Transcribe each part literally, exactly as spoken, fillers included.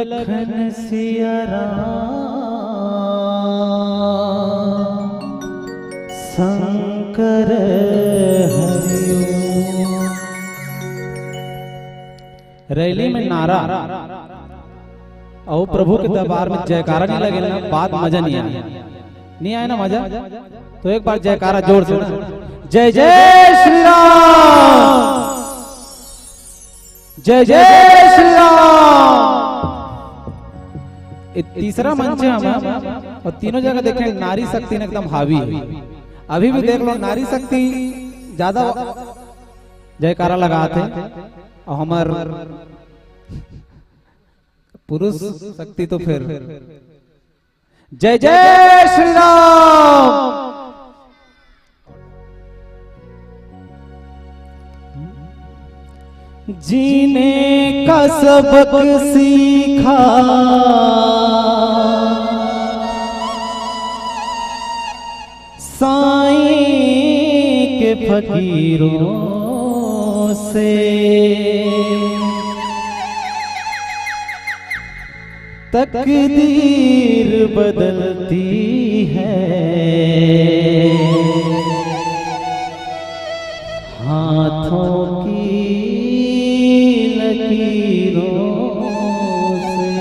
लखन सिया राम शंकर हरि ओम। Rally में नारा अउ प्रभु के दरबार में जयकारा नहीं लगे ना, बात मजा नहीं आए, नहीं आए ना मजा। तो एक बार जयकारा जोर से ना, जय जय श्री राम, जय जय श्री राम। ये तीसरा मंच है हमारा, और तीनों जगह देखें, नारी शक्ति ने एकदम हावी है। अभी भी देख लो, नारी शक्ति ज्यादा जयकारा लगात हे, और हमार पुरुष शक्ति तो फिर जय जय श्री राम। जीने का सबक सीखा साईं के फकीरों से। तकदीर बदलती है हाथों की लकीरों से।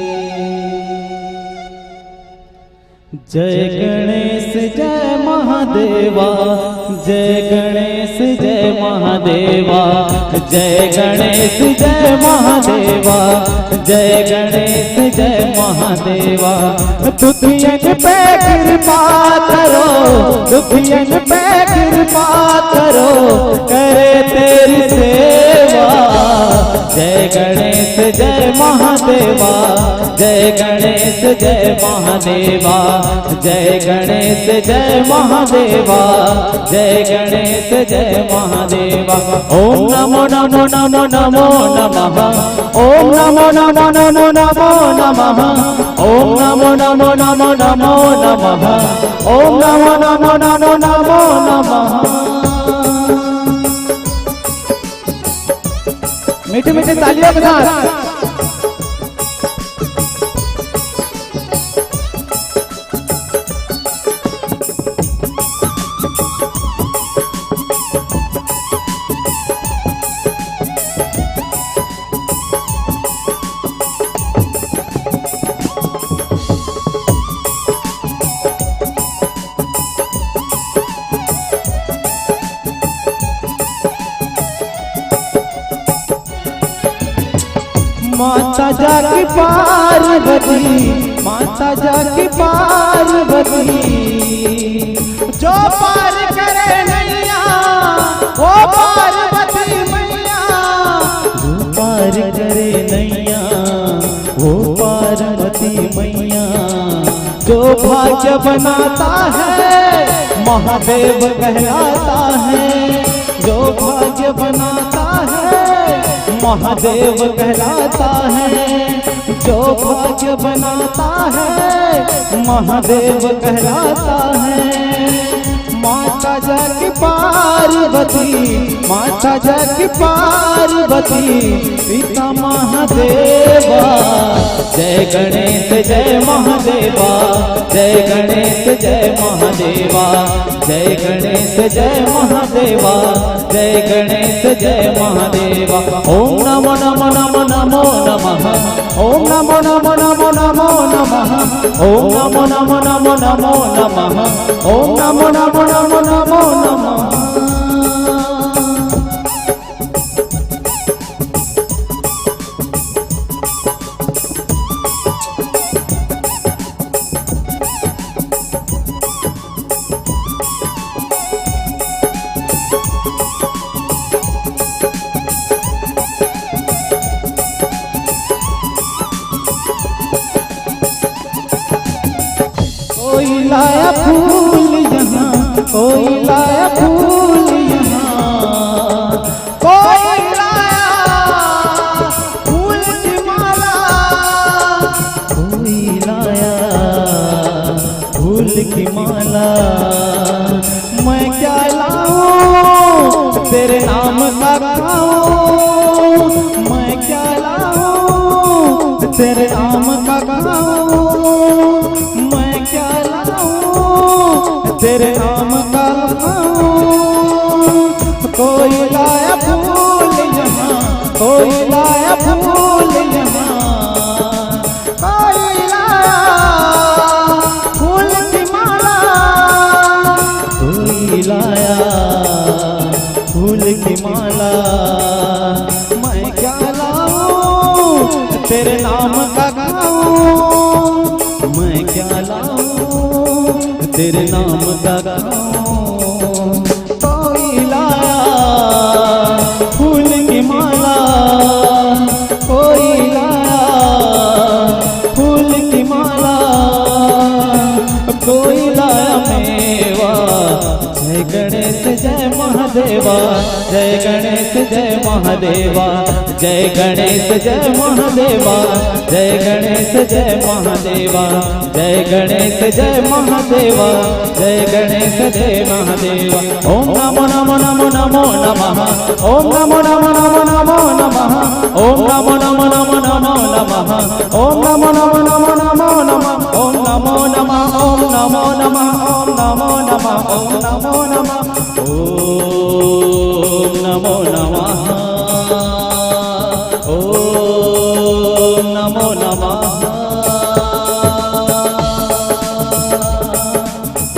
जय गणेश जय महादेवा, जय गणेश जय महादेवा, जय गणेश जय महादेवा, जय गणेश जय महादेवा। दुखियन पे कृपा करो, दुखियन पे कृपा करो, करे तेरी सेवा। जय गणेश जय महादेवा, जय गणेश जय महादेवा, जय गणेश जय महादेवा, जय गणेश जय महादेवा। ओम नमो नमो नमो नमो नमः। ओम नमो नमो नमो नमो नमः। ओम नमो नमो नमो नमो नमः। ओम नमो नमो नमो नमो नमः। मीठे मीठे तालियों के साथ। माता जाकी पार्वती, माता जाकी पार्वती, जो पार करे नैया, ओ पार्वती मैया, जो पार करे नैया, ओ पार्वती मैया। जो भाग्य बनाता है, महादेव कहलाता है। जो भाग्य बनाता है, महादेव कहलाता है। जो भाग्य बनाता है, महादेव कहलाता है। माता जाकी पार्वती, माता जाकी पार्वती, पिता महादेवा। जय गणेश जय महादेवा, जय गणेश जय महादेवा, जय गणेश जय महादेवा, जय गणेश जय महादेवा। ओम नमो नमो नमो नमो नमः। ओम नमो नमो नमो नमो नमः। ओम नमो नमो नमो नमो नमः। ओम नमो नमो नमो नमो नमः। कोई लाया फूल यहाँ, कोई लाया फूल यहाँ, कोई लाया फूल की माला, कोई लाया फूल की माला। मैं क्या लाऊं तेरे नाम का खाऊं, मैं क्या लाऊं तेरे नाम लाया फूल की माला, मैं क्या लाऊं तेरे नाम का खाऊं, मैं क्या लाऊं तेरे नाम का खाऊं। कोई लाया फूल की माला, कोई लाया फूल की माला, कोई लाया मेवा। जय गणेश जय महादेवा, जय गणेश जय महादेवा, जय गणेश जय महादेवा, जय गणेश जय महादेवा, जय गणेश जय महादेवा, जय गणेश जय महादेवा। ओम नमो नमो नमो नमो नमः। ओम नमो नमो नमो नमो नमः। ओम नमो नमो नमो नमो नमः। ओम नमो नमो नमो नमो नमः। ओम नमो नमः, ओम नमो नमः, ओम नमो नमः, ओम नमो नमः। ओम नमो नमः। ओम नमो नमः।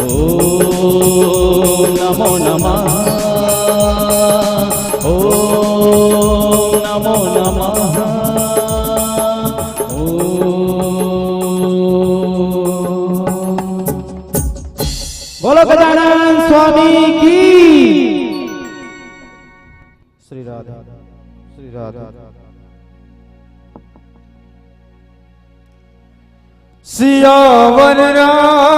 ओम नमो नमः। ओम नमो नमः। ओम। बोलो गजानन स्वामी की। श्री राधे, श्री राधे। सियावर राम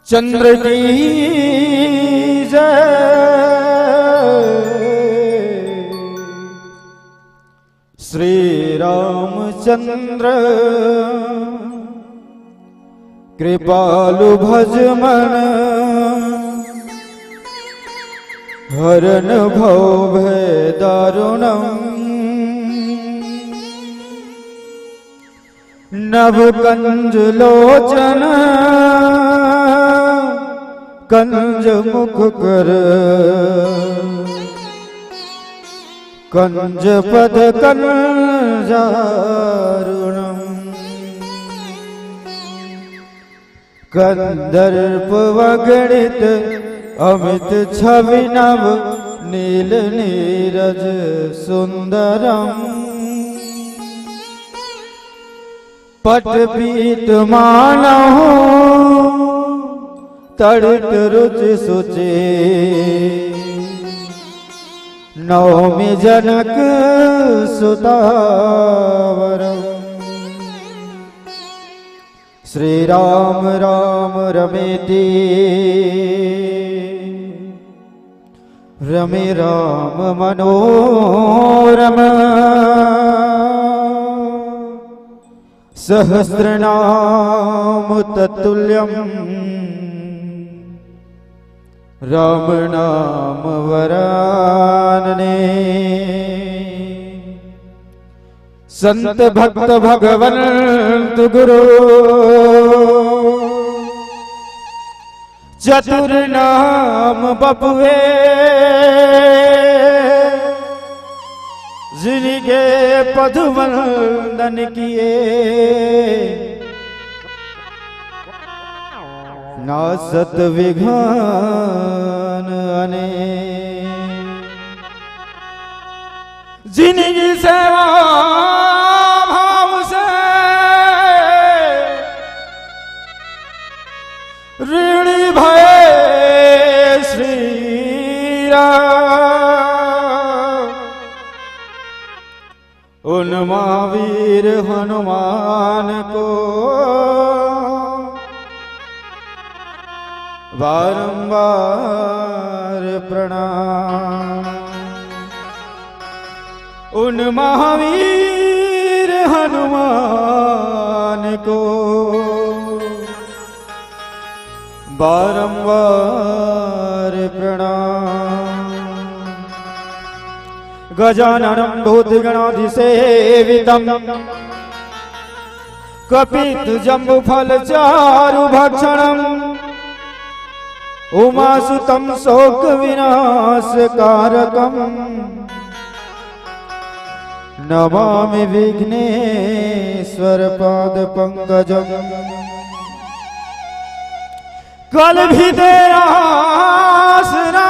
चंद्र की जय। श्री रामचंद्र कृपालु भज मन हरन भव भय दारुणम। नव कंज लोचन कंज मुख कर कंज पद कंजारुणम। कंदर्प वगणित अमित छवि नव नील नीरज सुंदरम। पट पीत मानहु तड़ित रुचि सुचि नौमि जनक सुतावरम। श्री राम राम रमेति रमे राम मनोरम। सहस्रनाम तत्तुल्यम राम नाम वरानने। संत भक्त भगवंत गुरु चतुर नाम बपुए। जिनके पद वंदन किए नासत विघ्न अनेक। जिनकी सेवा भाव से ऋणी भये श्री राम। उन महावीर हनुमान को बारंबार प्रणाम। उन महावीर हनुमान को बारंबार प्रणाम। गजाननं भूतगणाधिसेवितं कपित्थजम्बूफलचारुभक्षणं उमासुतं शोकविनाशकारकं नमामि विघ्नेश्वर पाद पंकजम। कल भी तेरा आसरा,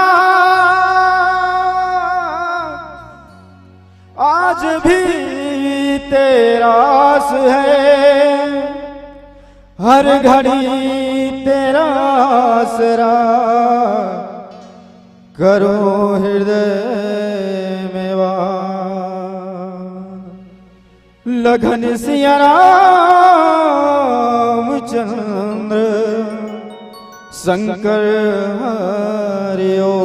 आज भी तेरा आस है, हर घड़ी तेरा आसरा, करो हृदय में वास। लखन सिया राम चंद्र शंकर हरिओ।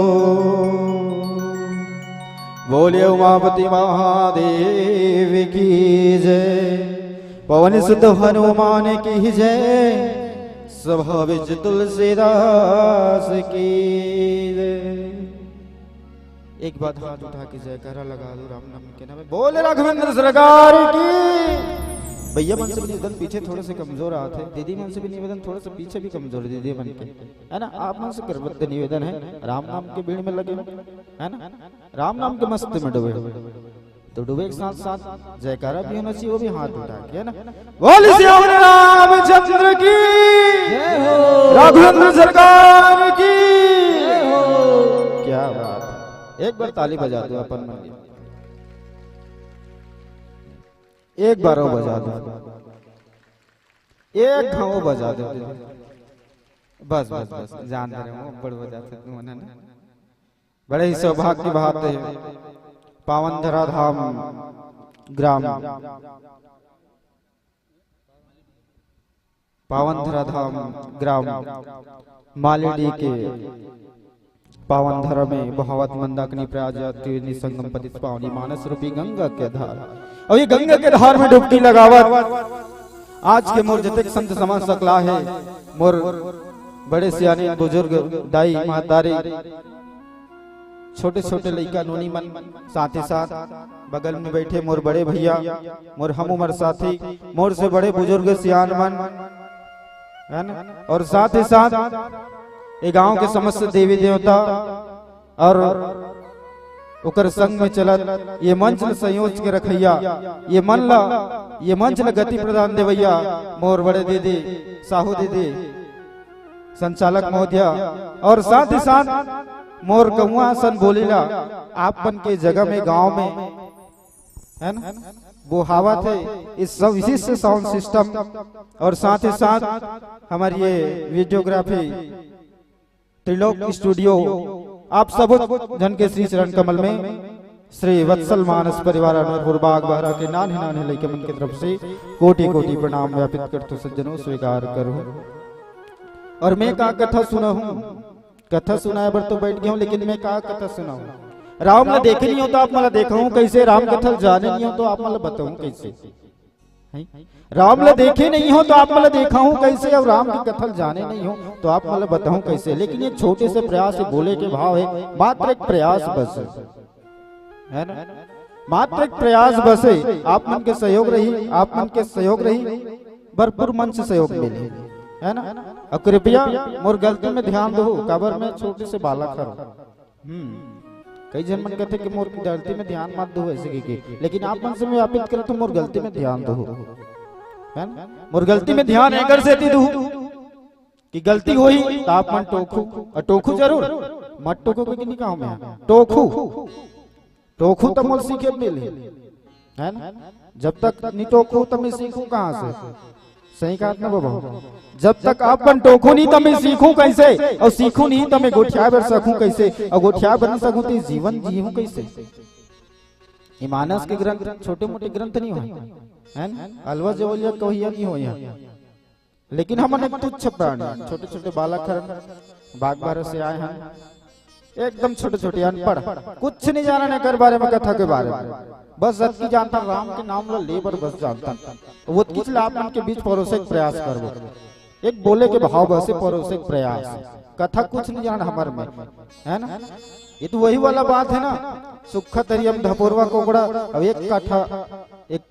बोलिए उमापति महादेव की जय, पवन सुत हनुमान की जय, सभा विच तुलसीदास की जय। एक बार हाथ उठा के जयकारा लगा दो राम नाम के नाम में। बोले राघवेंद्र सरकार की। भैया मन से भी निवेदन, पीछे थोड़े से कमजोर आते हैं, दीदी मन से भी निवेदन, थोड़े से पीछे भी कमजोर दीदी मन के, है ना? आप मन से करबद्ध निवेदन है, राम नाम के भीड़ में लगे हो, है ना? राम नाम के मस्ती में डूबे हो, तो डूबे के साथ साथ जयकारा भी होना चाहिए, वो भी हाथ उठा के, है ना? बोल सियावर रामचंद्र की, जय हो। राघवेंद्र सरकार की, जय हो। क्या बात है, एक बार ताली बजा दो अपन मन की, एक बार वो बजा दो, एक घाव बजा दो। बस बस बस, जान दे रहे हो, बड़ बजा थे तुम, है ना? बड़े ही सौभाग्य की बात है, पावन धराधाम ग्राम, पावन धराधाम ग्राम मालेडी के पावन धरा में बहावत मंदाकिनी प्रयाग त्रिवेणी संगम पतित पावनी मानस रूपी गंगा के धार। और ये गंगा के धार में डुबकी लगावत आज के मोर जतेक संत समाज सकला है, मोर बड़े सियाने बुजुर्ग, दाई महतारी, छोटे छोटे लइका नोनी मन, साथ ही साथ बगल में बैठे मोर बड़े भैया, मोर हम उमर साथी, मोर से बड़े बुजुर्ग सियान मन, है ना? और साथ ही साथ ये गांव के समस्त देवी देवता और ओकर संग में चलत ये मंच ल संयोज के रखैया, ये मन ला, ये मंच ल गति प्रदान देवैया मोर बड़े दीदी, साहू दीदी, संचालक महोदया, और साथ ही साथ मोर कौआ सन बोली ला आप मन के जगह में, गांव में, है ना, वो हावत है इस सब विशिष्ट साउंड सिस्टम, और साथ ही साथ हमारी ये वीडियोग्राफी त्रिलोक स्टूडियो, आप सब झन के श्री चरण कमल में श्री वत्सल मानस परिवार अनूरपुर बागबाहरा के नान्हे नान्हे लइका मन के तरफ से कोटि कोटि प्रणाम ज्ञापित करथों सज्जनों, स्वीकार करो। और मैं का कथा सुनाहूं, कथा सुनाए बर तो बैठ गया हूं, लेकिन मैं का कथा सुनाहूं? राम ला देखे नहीं हो तो आप मन ला देखाहूं कैसे? राम कथा ला जाने नहीं हो तो आप मन ला बताहूं कैसे? हैं? राम ला देखे नहीं हो तो आप मन ला देखाहूं कैसे? और राम की कथा ला जाने नहीं हो तो आप मन ला बताहूं कैसे? लेकिन ये छोटे से प्रयास है, बोले के भाव है, मात्र एक प्रयास बस है, है ना? मात्र एक प्रयास बस है, आप मन के सहयोग रही, आप मन के सहयोग रही, भरपूर मन से सहयोग मिले, है ना? और कृपया मोर गलती में ध्यान दो, काबर मैं छोटे से बालक हूँ। हम्म, कई झन मन कहते कि मोर गलती में ध्यान मत दो ऐसे कह के, लेकिन आप मन से मैं आपित करत हूँ, मोर गलती में ध्यान दो, है ना? मोर गलती में ध्यान एकर सेती दो कि गलती होही त आप मन टोकहू, और टोकहू जरूर, मत टोको कि नहीं कहूँ मैं, टोकहू, टोकहू त मोर सीखे मिलही, है ना? जब तक नहीं टोकहू त मैं सीखूं कहाँ से? सही कहा ना बाबा, जब तक आप मन टोकहू नहीं त मैं सीखूं कैसे, और सीखूं नहीं त मैं गोठिया बर सकूं कैसे, और गोठिया बर नहीं सकूं त जीवन जीहूं कैसे? ये मानस के ग्रंथ छोटे मोटे ग्रंथ नहीं होय, है ना? अलवा जवलिया कहिया नहीं होय। लेकिन हमन एक तुच्छ प्राणी, छोटे छोटे बालक हरन, बागबाहरा से आए हन, एकदम छोटे छोटे, अनपढ़, कुछ नहीं जानन एकर बारे में, कथा के बारे में। बस अतकी जानथन, राम के नाम ला ले बर बस जानथन। वो अतकीच ला आप मन के बीच परोसे के प्रयास करबो। एक बोले के भाव बस, परोसे के प्रयास। कथा कुछ नहीं जानन हमर में, है ना? ये तो वही वाला बात है ना, सुक्खा तरिया म धपोरवा कोकड़ा, अब एक काठा, एक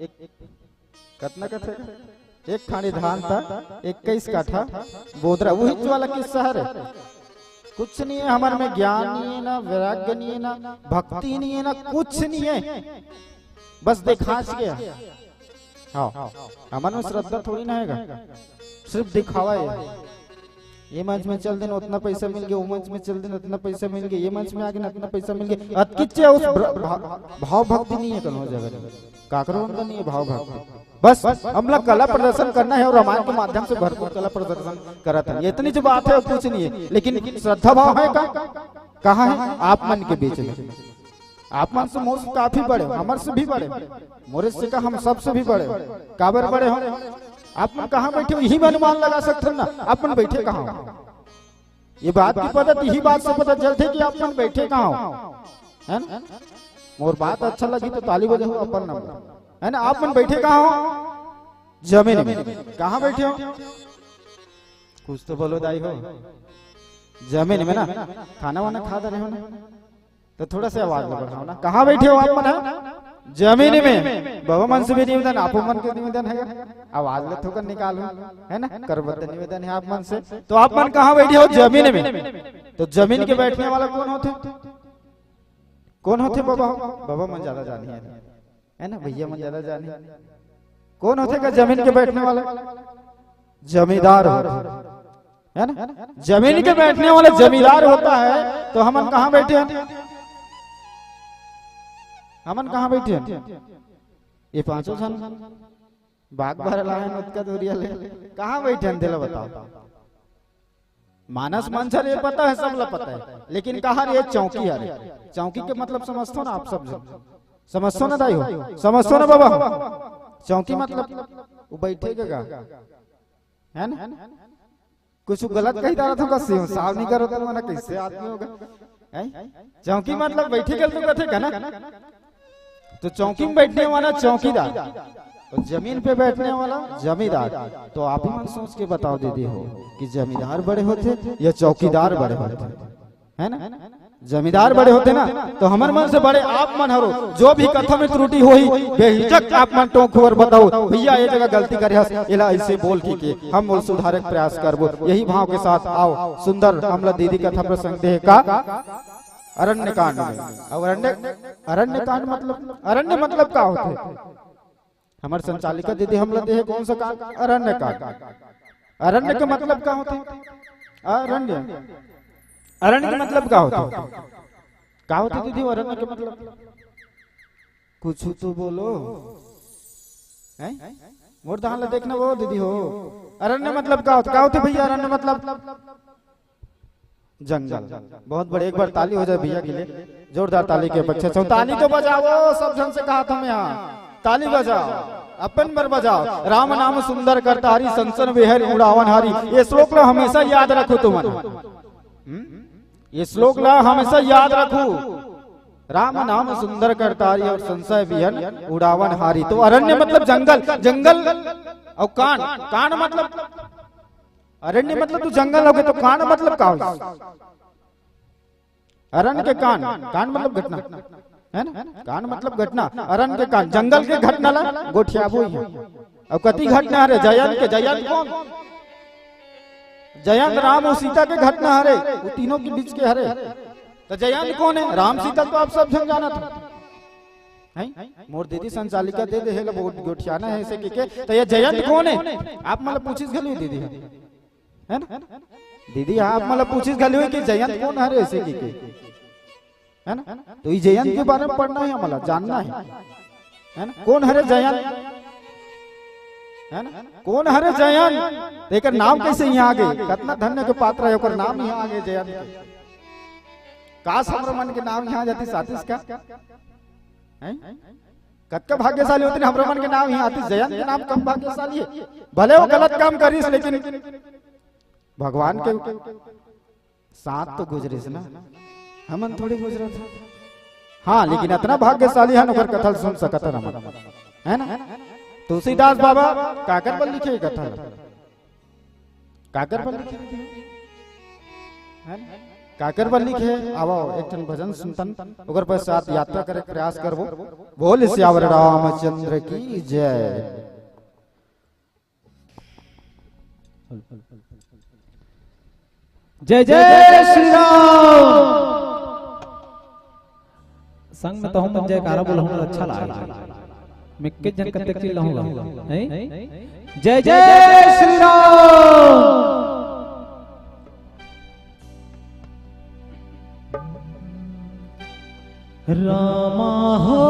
कतना कथे? एक खानी धान त इक्कीस काठा बोदरा, वही वाला किस्सा हरे। कुछ नहीं है हमर में, ज्ञान नहीं है, ना वैराग्य नहीं है, ना भक्ति नहीं है, ना कुछ नहीं है। बस देखाच के। हाँ, हमन में श्रद्धा थोड़ी ना हे गा, सिर्फ दिखावा हे। ये मंच में चल देन, उतना पैसा मिल गया, वो मंच में चल देन, उतना पैसा मिल गया, ये मंच में आ गेन, उतना पैसा मिल गया। अतकिच हे, उस भ्र-, भा-, भाव भक्ति नहीं हे कोनो जगह, काकरो अंदर नहीं हे भाव भक्ति। बस हमला कला प्रदर्शन करना हे और रामायण के माध्यम से भरपूर कला प्रदर्शन करत हे, इतनी जो बात हे और कुछ नहीं हे। लेकिन श्रद्धा भाव हे का? कहाँ हे? आप मन के बीच में। आप मन से मोर से काफी बड़े हो, हमर से भी बड़े हो। मोरे से का, हम सबसे भी बड़े हो। काबर बड़े हो? आप मन कहाँ बैठे हो, इही में अनुमान लगा सकथन ना, आप मन बैठे कहाँ हो। ये बात की पता, इही बात से पता चलथे कि आप मन बैठे कहाँ हो, है ना? मोर बात अच्छा लगी तो ताली बजाहू, अपन नंबर, है ना? आप मन बैठे कहाँ हो? जमीन में। कहाँ बैठे हो? कुछ तो बोलो दाई हो। जमीन में ना, खाना वाना खा रहे हो ना? तो थोड़ा सा आवाज ला बढ़ाओ ना। कहाँ बैठे हो आप मन, हाँ? जमीन में। बाबा मन से भी निवेदन, आप मन के निवेदन हे, आवाज ला थोकन निकालो, है ना? करबद्ध निवेदन हे आप मन से। तो आप मन कहाँ बैठे हो? जमीन में। तो जमीन के बैठने वाला कौन होथे? कौन होथे बाबा? बाबा मन ज्यादा जानिए, है ना? भैया मन ज्यादा जानिए। कौन होथे का जमीन के बैठने वाला? जमींदार होथे, है ना? जमीन के बैठने वाला जमींदार होता है, तो हमन कहाँ बैठे हन? हमन कहाँ बैठे हन? ये पांचों झन बाग भर लाए हन, ओतका दूरिया ले। कहाँ बैठे हन, तेला बताओ। मानस मंजर ये पता हे, सब ला पता हे, लेकिन कहाँ रे? चौकी हरे। चौकी के मतलब समझथो ना आप सब झन? समझथो ना दाई हो? समझथो ना बाबा? चौकी मतलब वो बैठे के गा, है ना? कुछ गलत कही डारत हों का, सिव साफ नहीं करो तो मना कैसे आदमी होगा, हैं? चौकी मतलब बैठे के तो कथे का ना, तो चौकी में बैठने वाला चौकीदार और जमीन पे बैठने वाला जमींदार। तो आप ही मन सोच के बताओ दीदी हो कि जमींदार बड़े होथे या चौकीदार बड़े होथे, है ना? जमींदार बड़े होथे ना, तो हमर मन से बड़े आप मन हरो। जो भी कथा में त्रुटि होही, बेहिचक आप मन टोंक हुवर बताओ, भैया ये जगह गलती करे हस, एला ऐसे बोल की के हम ओला सुधारे के प्रयास करबो। यही भाव के साथ आओ, सुंदर हमला दीदी कथा प्रसंग देहे का अरण्य कांड में। अब अरण्य, अरण्य कांड मतलब, अरण्य मतलब का होथे? हमर संचालिका दीदी हमला देहे कौन सा कांड? अरण्य कांड। अरण्य के मतलब का होथे? अरण्य, अरण्य के मतलब का होथे? का होथे दीदी वो अरण्य के मतलब? कुछ तो बोलो, हैं? मोर दान ला देखना वो दीदी हो। अरण्य मतलब का होथे? का होथे भैया अरण्य मतलब? जंगल। बहुत बड़े, एक बार ताली हो जाए भैया के लिए, जोरदार ताली के अपेक्षा। ताली तो बजाओ, सब झन से कहा था मैं यहाँ, ताली बजाओ, अपन बर बजाओ। राम नाम सुंदर करतारी, संसन वेहर उड़ावन हारी। ये श्लोक ला हमेशा याद रखो तुमन। हम्म? ये श्लोक ला हमेशा याद रखो। राम नाम सुंदर करतारी और संसन वेहर उड़ावन हारी। तो अरण्य मतलब जंगल, जंगल और कांड, कांड मतलब अरण्य मतलब तो जंगल होगे, तो कांड मतलब का होइस? अरण्य के कांड, कांड मतलब घटना, है ना? कांड मतलब घटना, अरण्य के कांड, जंगल के घटना ला गोठियाबो ही है। अउ कति घटना हरे? जयंत के, जयंत कौन? जयंत राम अउ सीता के घटना हरे, वो तीनों के बीच के हरे। तो जयंत कौन है? राम सीता तो आप सब झन जानत हो, हैं? मोर दीदी संचालिका दे दे हे ला, बहुत गोठियाना है ऐसे के, के। तो ये जयंत कौन है? आप मतलब पूछिस घलो दीदी, है ना? दीदी, आप मतलब पूछिस घलो कि जयंत कौन हरे ऐसे के, के? है ना? तो ये जयंत के बारे में पढ़ना है, मतलब जानना है, है ना? कौन हरे जयंत, है ना? कौन हरे जयंत? तो एकर नाम कैसे यहाँ आ गे? कितना धन्य के पात्र है, ओकर नाम यहाँ आ गे जयंत के। काश हमर मन के नाम यहाँ जाती साथिस का, हैं? कतका भाग्यशाली होते ना, हमर मन के नाम यहाँ आती। जयंत के नाम कम भाग्यशाली है, भले वो गलत काम करिस, लेकिन भगवान के साथ तो गुजरिस ना, हमन थोड़ी गुजरत हन। हाँ, लेकिन इतना भाग्यशाली है, ओकर कथा सुन सकत हन हमन, है ना? तुलसीदास बाबा काकर बर लिखे ये कथा ला? काकर बर लिखे? है ना? काकर बर लिखे? आवो, एक ठन भजन सुनथन, ओकर पश्चात यात्रा करे के प्रयास करबो। बोल सियावर रामचंद्र की जय। जय जय श्री राम। संग में तहूं मन जयकारा बोलहूं, अच्छा लागे। मैं के जन कतेक चिल्लाहूं, हैं? जय जय श्री राम। रामा हो,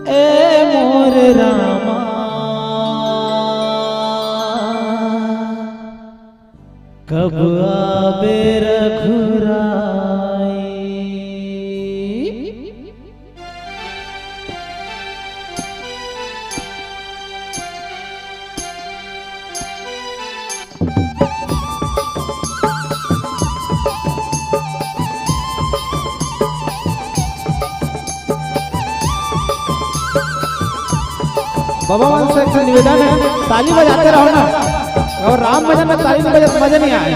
ए मोर रामा, कब आबे रघुराई। बाबा मन से एक निवेदन है, ताली बजाते रहो ना, और राम भजन में ताली नहीं बजाते मजा नहीं आए।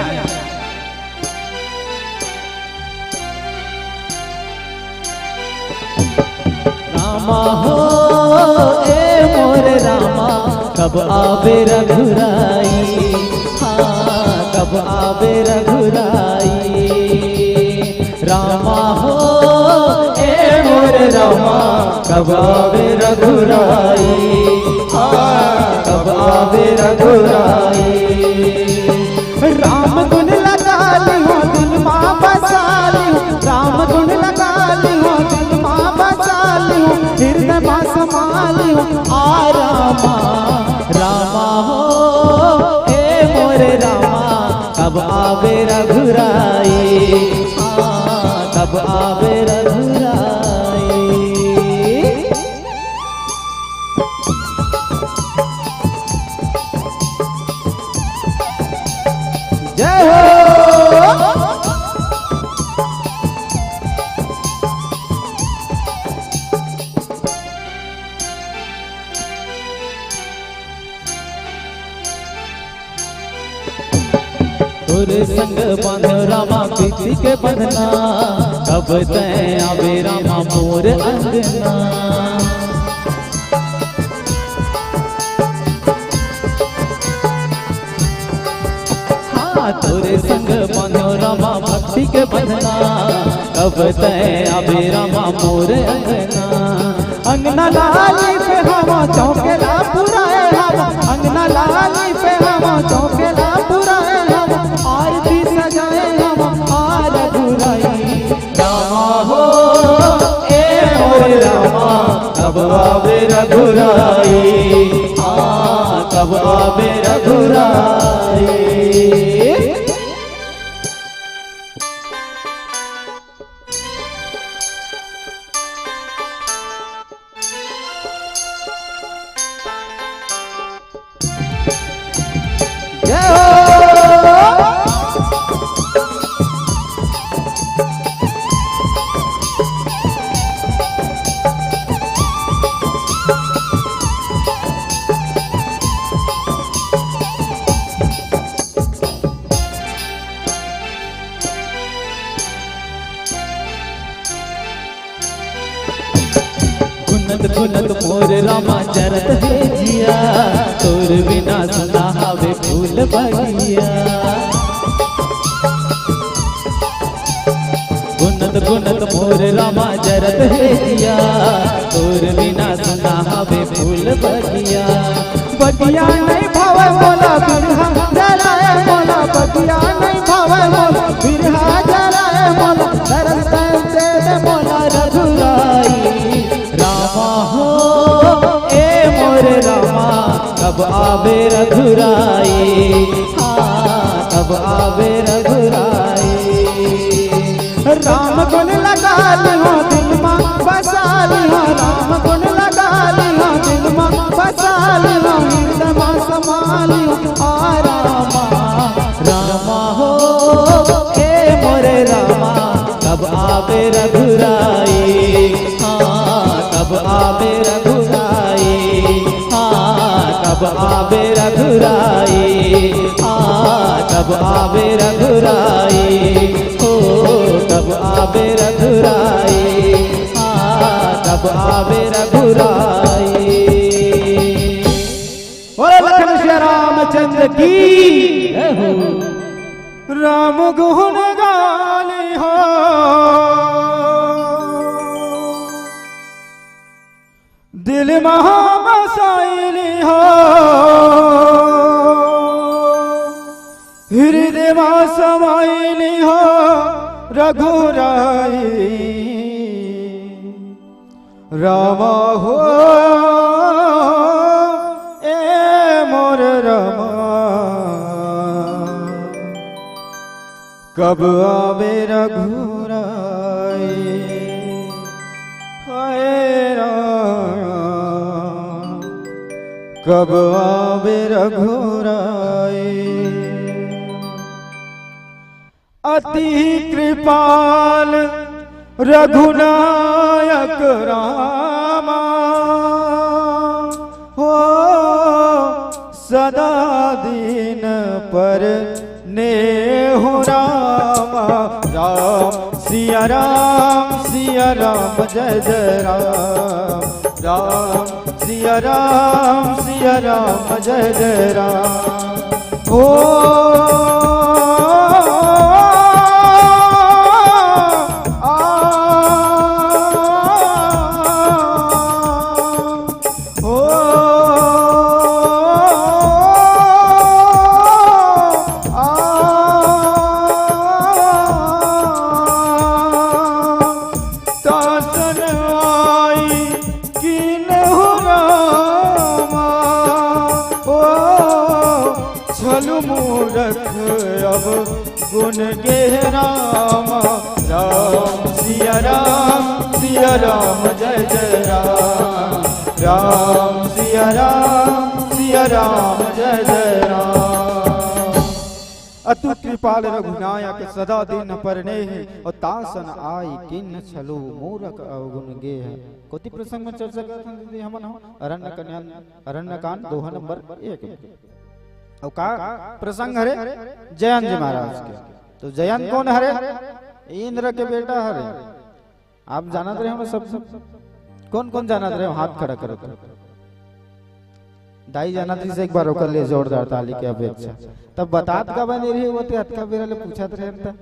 रामा हो, ए मोर रामा, कब आबे रघुराई, हाँ, कब आबे रघुराई। रामा हो, ए मोर रामा, कब आबे रघुराई, हाँ, कब आबे रघुराई। राम गुण लगा लियो, दिल मा बसा लियो, राम गुण लगा लियो, दिल मा बसा लियो, हृदय मा समा लियो। आ रामा, रामा हो, ए मोर रामा, कब आबे रघुराई, आ, कब आबे रघुराई। जय हो। तोरे संग बांधो रामा प्रीति के बंधना, कब तैं आबे रामा मोर अंगना। हाँ, तोरे संग बांधो रामा भक्ति के बंधना, कब तैं आबे रामा मोर अंगना। अंगना ला लीपे हवा, चौके ला पुराए हवा, अंगना ला लीपे हवा, चौके ला पुराए हवा, आरती सजाए हवा, आ रघुराई। रामा हो, ए मोर रामा, कब आबे रघुराई, आ, कब आबे रघुराई। जय हो। गुनत गुनत मोर रामा जरत हे जिया, तोर बिना सुना हवे फूल बगिया। गुनत गुनत मोर रामा जरत हे जिया, तोर बिना सुना हवे फूल बगिया। बगिया नहीं भावे मोला बिरहा जराए मोला, बगिया नहीं भावे मोला बिरहा जराए मोला, दरस दे दे मोला रघुराई। रामा हो, ए मोर रामा, कब आबे रघुराई, हाँ, कब आबे रघुराई। राम गुण लगा लियो दिल मा बसा लियो, राम गुण लगा लियो दिल मा बसा लियो, हृदय मा समा लियो। आ रामा, रामा हो, ए मोरे रामा, कब आबे रघुराई, हाँ, कब आबे रघुराई, हाँ, कब आबे रघुराई, हाँ, कब आबे रघुराई। ओ, कब आबे रघुराई, आ, कब आबे रघुराई। बोलो लखन सिया रामचंद्र की जय हो। राम गुण गाली हो। दिल मा बसाइली हो, हृदय मा समाइली हो रघुराई। रामा हो, ए मोर रामा, कब आवे रघुराई? हाय राम, कब आवे रघुराई? अति कृपाल रघुनायक रामा, हो सदा दीन पर नेहु रामा। राम सिया राम, सिया राम, जय जय राम। राम सिया राम, सिया राम, जय जय राम। ओ, आ, ओ, आ, तासन आई किनहु रामा, ओ छलु मूरख अब गुन गे रामा। राम सिया राम, सिया राम, जय जय राम। राम सिया राम, सिया राम, जय जय राम। अतु कृपाल रघुनायक सदा दीन पर नेह, और तासन आई किन छलु मूरख अवगुण गेह। कोती प्रसंग में चर्चा करत हन दीदी हमन हो? अरण्य कन्या, अरण्य कांड दोहा नंबर एक। और का प्रसंग हरे? जयंत जी महाराज के। तो जयंत कौन हरे? इंद्र के बेटा हरे। आप जानत रहे हो सब? कौन कौन जानत रहे हो? हाथ खड़ा करो तो। दाई जानत रहिस, एक बार ओकर लिए जोरदार ताली के अपेक्षा। तब बतात का बने रही, वो ते अतका बेरा ले पूछत रहे त।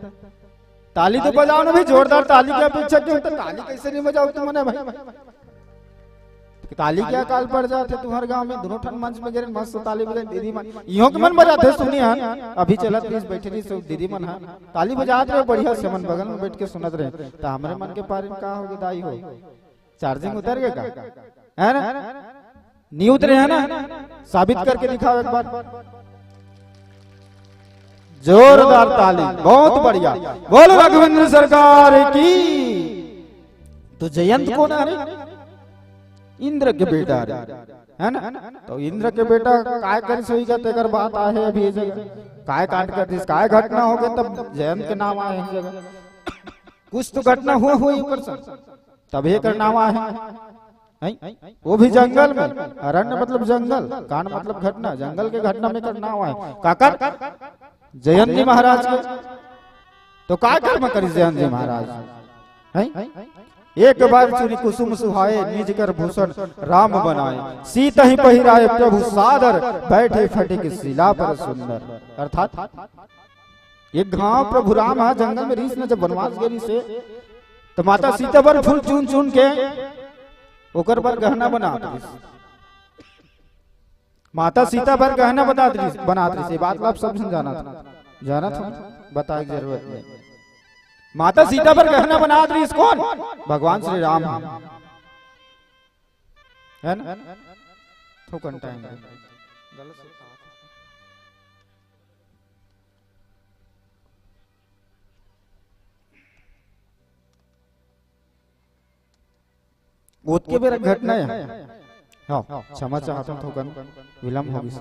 ताली तो बजाओ ना भाई, जोरदार ताली के अपेक्षा क्यों? तो ताली कैसे नहीं बजाओ तुमने भाई? ताली क्या काल पड़ जाते तुम्हारे गांव में? दोनों ठन मंच में गिरे, मस्त ताली बजाए, दीदी मन। इहों के मन बजाते, सुनी हन। अभी चलत रहिस, बैठे रहिस, सब दीदी मन ह। ताली बजात रहे, बढ़िया से मन बगल में बैठ के सुनत रहे। तो हमरे मन के पारी में का होगे दाई हो? चार्जिंग उतर गया का? है ना? नहीं उतरे है ना? साबित करके दिखाओ एक बार। जोरदार ताली, बहुत बढ़िया। बोल रघुवीर सरकार की। तो जयंत कौन हरे? इंद्र के बेटा हरे, है ना? तो इंद्र के बेटा काय करिस होही का, तेकर बात आहे अभी ये जगह। काय कांड कर दिस, काय घटना हो गई, तब जयंत के नाम आए इस जगह। कुछ तो घटना हुआ हुई ऊपर से, तब एकर नाम आहे। हैं? वो भी जंगल में। अरण्य मतलब जंगल, कांड मतलब घटना, जंगल के घटना में एकर नाम आहे। काकर? जयंत जी महाराज के। तो का कर्म करिस जयंत जी महाराज? हैं? एक बार चुनी कुसुम सुहाए, निज कर भूषण राम बनाए। सीत ही पहिराए प्रभु सादर, बैठे फटिक शिला पर सुंदर। अर्थात एक घांव प्रभु राम ह जंगल में रहिस न, जब वनवास गे रहिस हे, तो माता सीता बर फूल चुन चुन के ओकर बर गहना बनात रहिस। माता सीता बर गहना बनात रहिस, बनात रहिस। ये बात ला आप सब झन जानत, जानत हो, बताए के जरूरत नहीं। माता सीता बर गहना बनात रहिस कौन? भगवान श्री राम ह। है ना? थोकन टाइम दे। गलत से ओतके बेरा घटना है। हाँ, क्षमा चाहत हूँ, थोकन विलंब हो गइस।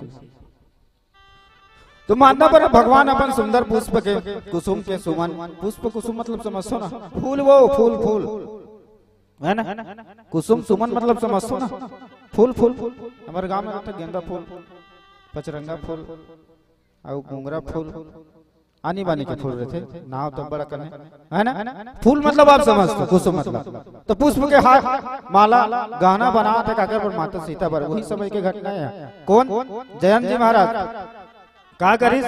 तो माता पर भगवान अपन सुंदर पुष्प के, कुसुम के सुमन, पुष्प कुसुम मतलब समझो ना, फूल वो, फूल, फूल, है ना? कुसुम सुमन मतलब समझो ना, फूल, फूल। हमारे गांव में होता गेंदा फूल, पचरंगा फूल, और गुंगरा फूल, आनी बानी के फूल रहते, नाव तो बड़ा कने, है ना? फूल मतलब आप समझते हो, कुसुम मतलब। तो पुष्प के हार, माला, गहना बनात हे काकर बर? माता सीता बर। वही समय के घटना है। कौन? जयंत जी महाराज। का करिस?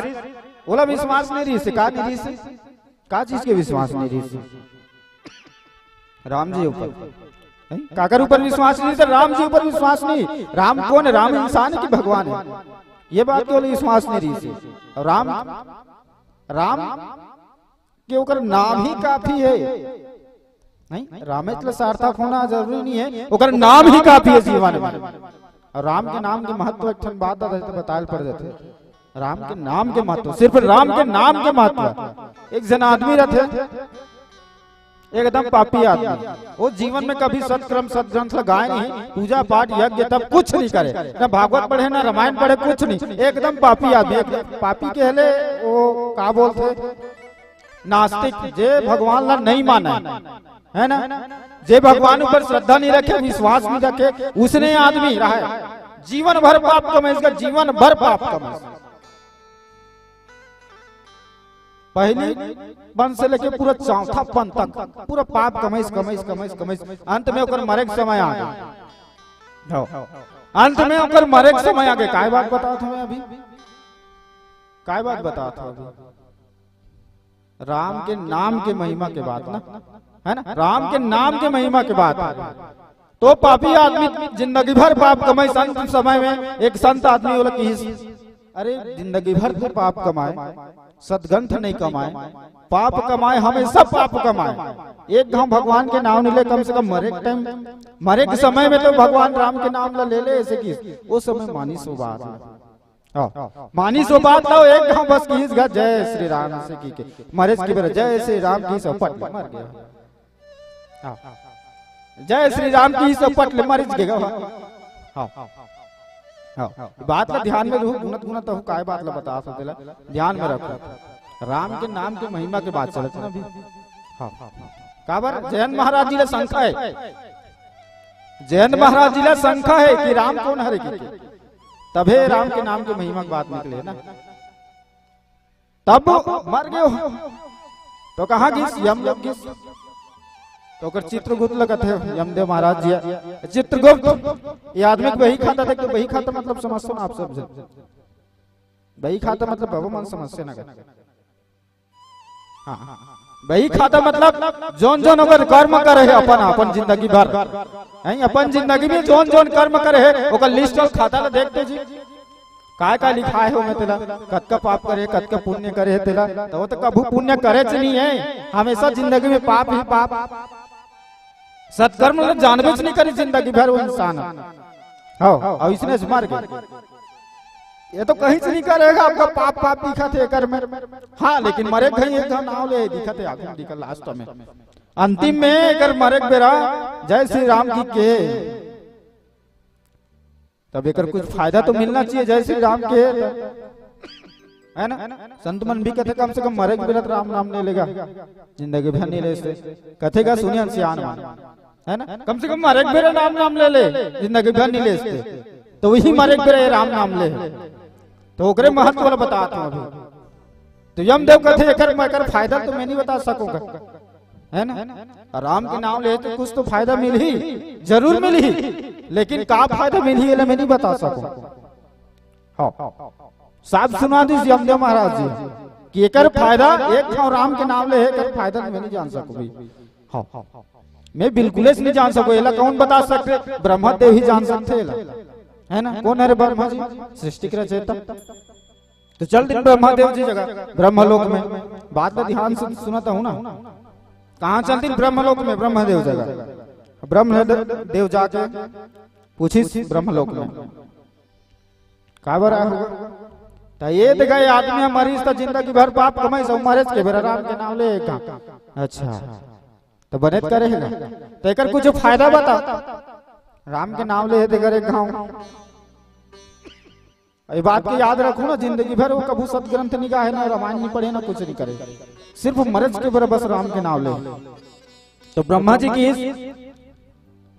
ओला विश्वास नहीं रहिस, का नहीं रहिस? का चीज के विश्वास नहीं रहिस? राम जी ऊपर। नहीं, काकर ऊपर विश्वास नहीं, तो राम जी ऊपर विश्वास नहीं। राम कौन है? राम इंसान है कि भगवान है? ये बात के लिए विश्वास नहीं रहिस हे। और राम, राम के ओकर नाम ही काफी है। नहीं, रामेच ल सार्थक होना जरूरी नहीं है, ओकर नाम ही काफी है जीवन में। और राम के नाम के महत्व एक ठन बात बताए ल पड़ जाथे। राम के नाम के महत्व, सिर्फ राम के नाम के महत्व। एक जन आदमी रहथे, एकदम पापी आदमी, वो जीवन में कभी सत्कर्म सदग्रंथ लगाए नहीं, पूजा पाठ यज्ञ तप कुछ नहीं करे, ना भागवत पढ़े, ना रामायण पढ़े, कुछ नहीं, एकदम पापी आदमी। एकदम पापी के हले वो का बोलथे, नास्तिक, जे भगवान ला नहीं माने, है ना, जे भगवान ऊपर श्रद्धा नहीं रखे, विश्वास नहीं रखे, उसने आदमी रहे जीवन भर पाप कमाए, इसका जीवन भर पाप कमाए। पहली पन से लेके पूरा चौथा पन तक पूरा पाप कमाइस, कमाइस, कमाइस, कमाइस। अंत में ओकर मरे के समय आ गए। हो। अंत में ओकर मरे के समय आ गए। काय बात बतावत हूँ मैं अभी? काय बात बतावत हूँ अभी? राम के नाम के महिमा के बात ना, है ना? राम के नाम के महिमा के बात। तो पापी आदमी जिंदगी भर पाप कमाइस, अंत समय में एक संत आदमी ओला किहिस, "अरे, जिंदगी भर तो पाप कमाए, सदग्रंथ नहीं कमाए, पाप कमाए, हमेशा पाप कमाए, एक घाव भगवान के नाम नहीं ले, कम से कम मरे के टाइम, मरे के समय में तो भगवान राम के नाम ला ले ले," ऐसे किहिस। वो समय मानिस वो बात ला। हाँ, मानिस वो बात ला, एक घाव बस किहिस गा, "जय श्री राम" से कहि के, मरे के बेरा "जय श्री राम" किहिस, पट ले मर गया। हाँ। "जय श्री राम" किहिस, पट ले मरिच गे गा। हाँ। हाँ। बात ला ध्यान में रखो, गुनत गुनत हो, काय बात ला बतावत हूँ तेला ध्यान में रखो। राम के नाम के महिमा के बात चलत ना अभी। हाँ। काबर जयंत महाराज जी ला शंका है, जयंत महाराज जी ला शंका है कि राम कौन हरे कहि के। तभे राम के नाम के महिमा के बात निकले ना। तब मर गए हो। तो कहाँ गिस? यमलोक गिस। तो ओकर चित्रगुप्त लगत है, यमदेव महाराज जी। चित्रगुप्त, ये आदमी के बही खाता, देख तो बही खाता मतलब समझते ना आप सब जन। बही खाता मतलब बाबू मन समझते ना कर। हाँ। बही खाता मतलब जोन जोन ओकर कर्म करे है अपन, अपन जिंदगी भर। हैं, अपन जिंदगी में जोन जोन कर्म करे है, ओकर लिस्ट और खाता ला देखते जी। काय काय लिखाए हो में तेला, कतका पाप करे, कतका पुण्य करे है तेला, तो वो तो कभू पुण्य करे च नहीं है, हमेशा जिंदगी में पाप ही पाप। सत्कर्म ला जानबे च नहीं करे जिंदगी भर वो इंसान। हो, और इसने से मर गए। ये तो कहीं से नहीं करेगा, आपका पाप पाप दिखत है एकर में। हाँ, लेकिन मरे कहीं एक नाम ले दिखत है, आगे दिखत लास्ट में। अंतिम में एकर मरे के बेरा जय श्री राम जी के, तब एकर कुछ फायदा तो मिलना चाहिए, जय श्री राम के, है ना? संत मन भी कहते कम से कम मरे के बेरा तो राम नाम ले लेगा, जिंदगी भर नहीं ले सकते। कहते का सुनिए सियान मन, है ना? कम से कम मरे के बेरा राम नाम ले ले, जिंदगी भर नहीं ले सकते। तो वही मरे के बेरा ये राम नाम ले, तो ओकरे महत्व वाला बतात हूँ अभी। तो यमदेव कहते, "एकर, एकर फायदा तो मैं नहीं बता सकूंगा, है ना? राम के नाम ले तो कुछ तो फायदा मिल ही, जरूर मिल ही, लेकिन का फायदा मिल ही, ये मैं नहीं बता सकूं।" हाँ, साफ सुना दिस यमदेव महाराज जी कि एकर फायदा, एक ठाव राम के नाम ले है, एकर फायदा मैं नहीं जान सकूं भाई। हाँ, मैं बिल्कुल नहीं जान सकूं। एला कौन बता सकते? ब्रह्मा देव ही जान सकते एला, है ना? कौन है रे ब्रह्मा जी? सृष्टि के रचयिता। तो चल दिन ब्रह्मदेव जी जगह, ब्रह्मलोक में। बात ला ध्यान से सुनत हूँ ना। कहाँ चल दिन? ब्रह्मलोक में, ब्रह्मदेव जगह। ब्रह्मदेव जाके पूछिस ब्रह्मलोक में, "काबर आए हो?" तो ये देखा, ये आदमी ह मरिस त जिंदगी भर पाप कमाइस, अउ मरेच के बेरा राम के नाम ले एक घाव। अच्छा, तो बने त करे हे ना, तो एकर कुछ फायदा बता। राम के नाम ले हे तेकर एक घाव। ये बात के याद रखो ना, जिंदगी भर वो कभू सतग्रंथ नहीं गाहे, ना रामायण नहीं पढ़े, ना कुछ नहीं करे, सिर्फ मरेच के बेरा बस राम के नाम ले। तो ब्रह्मा जी किहिस,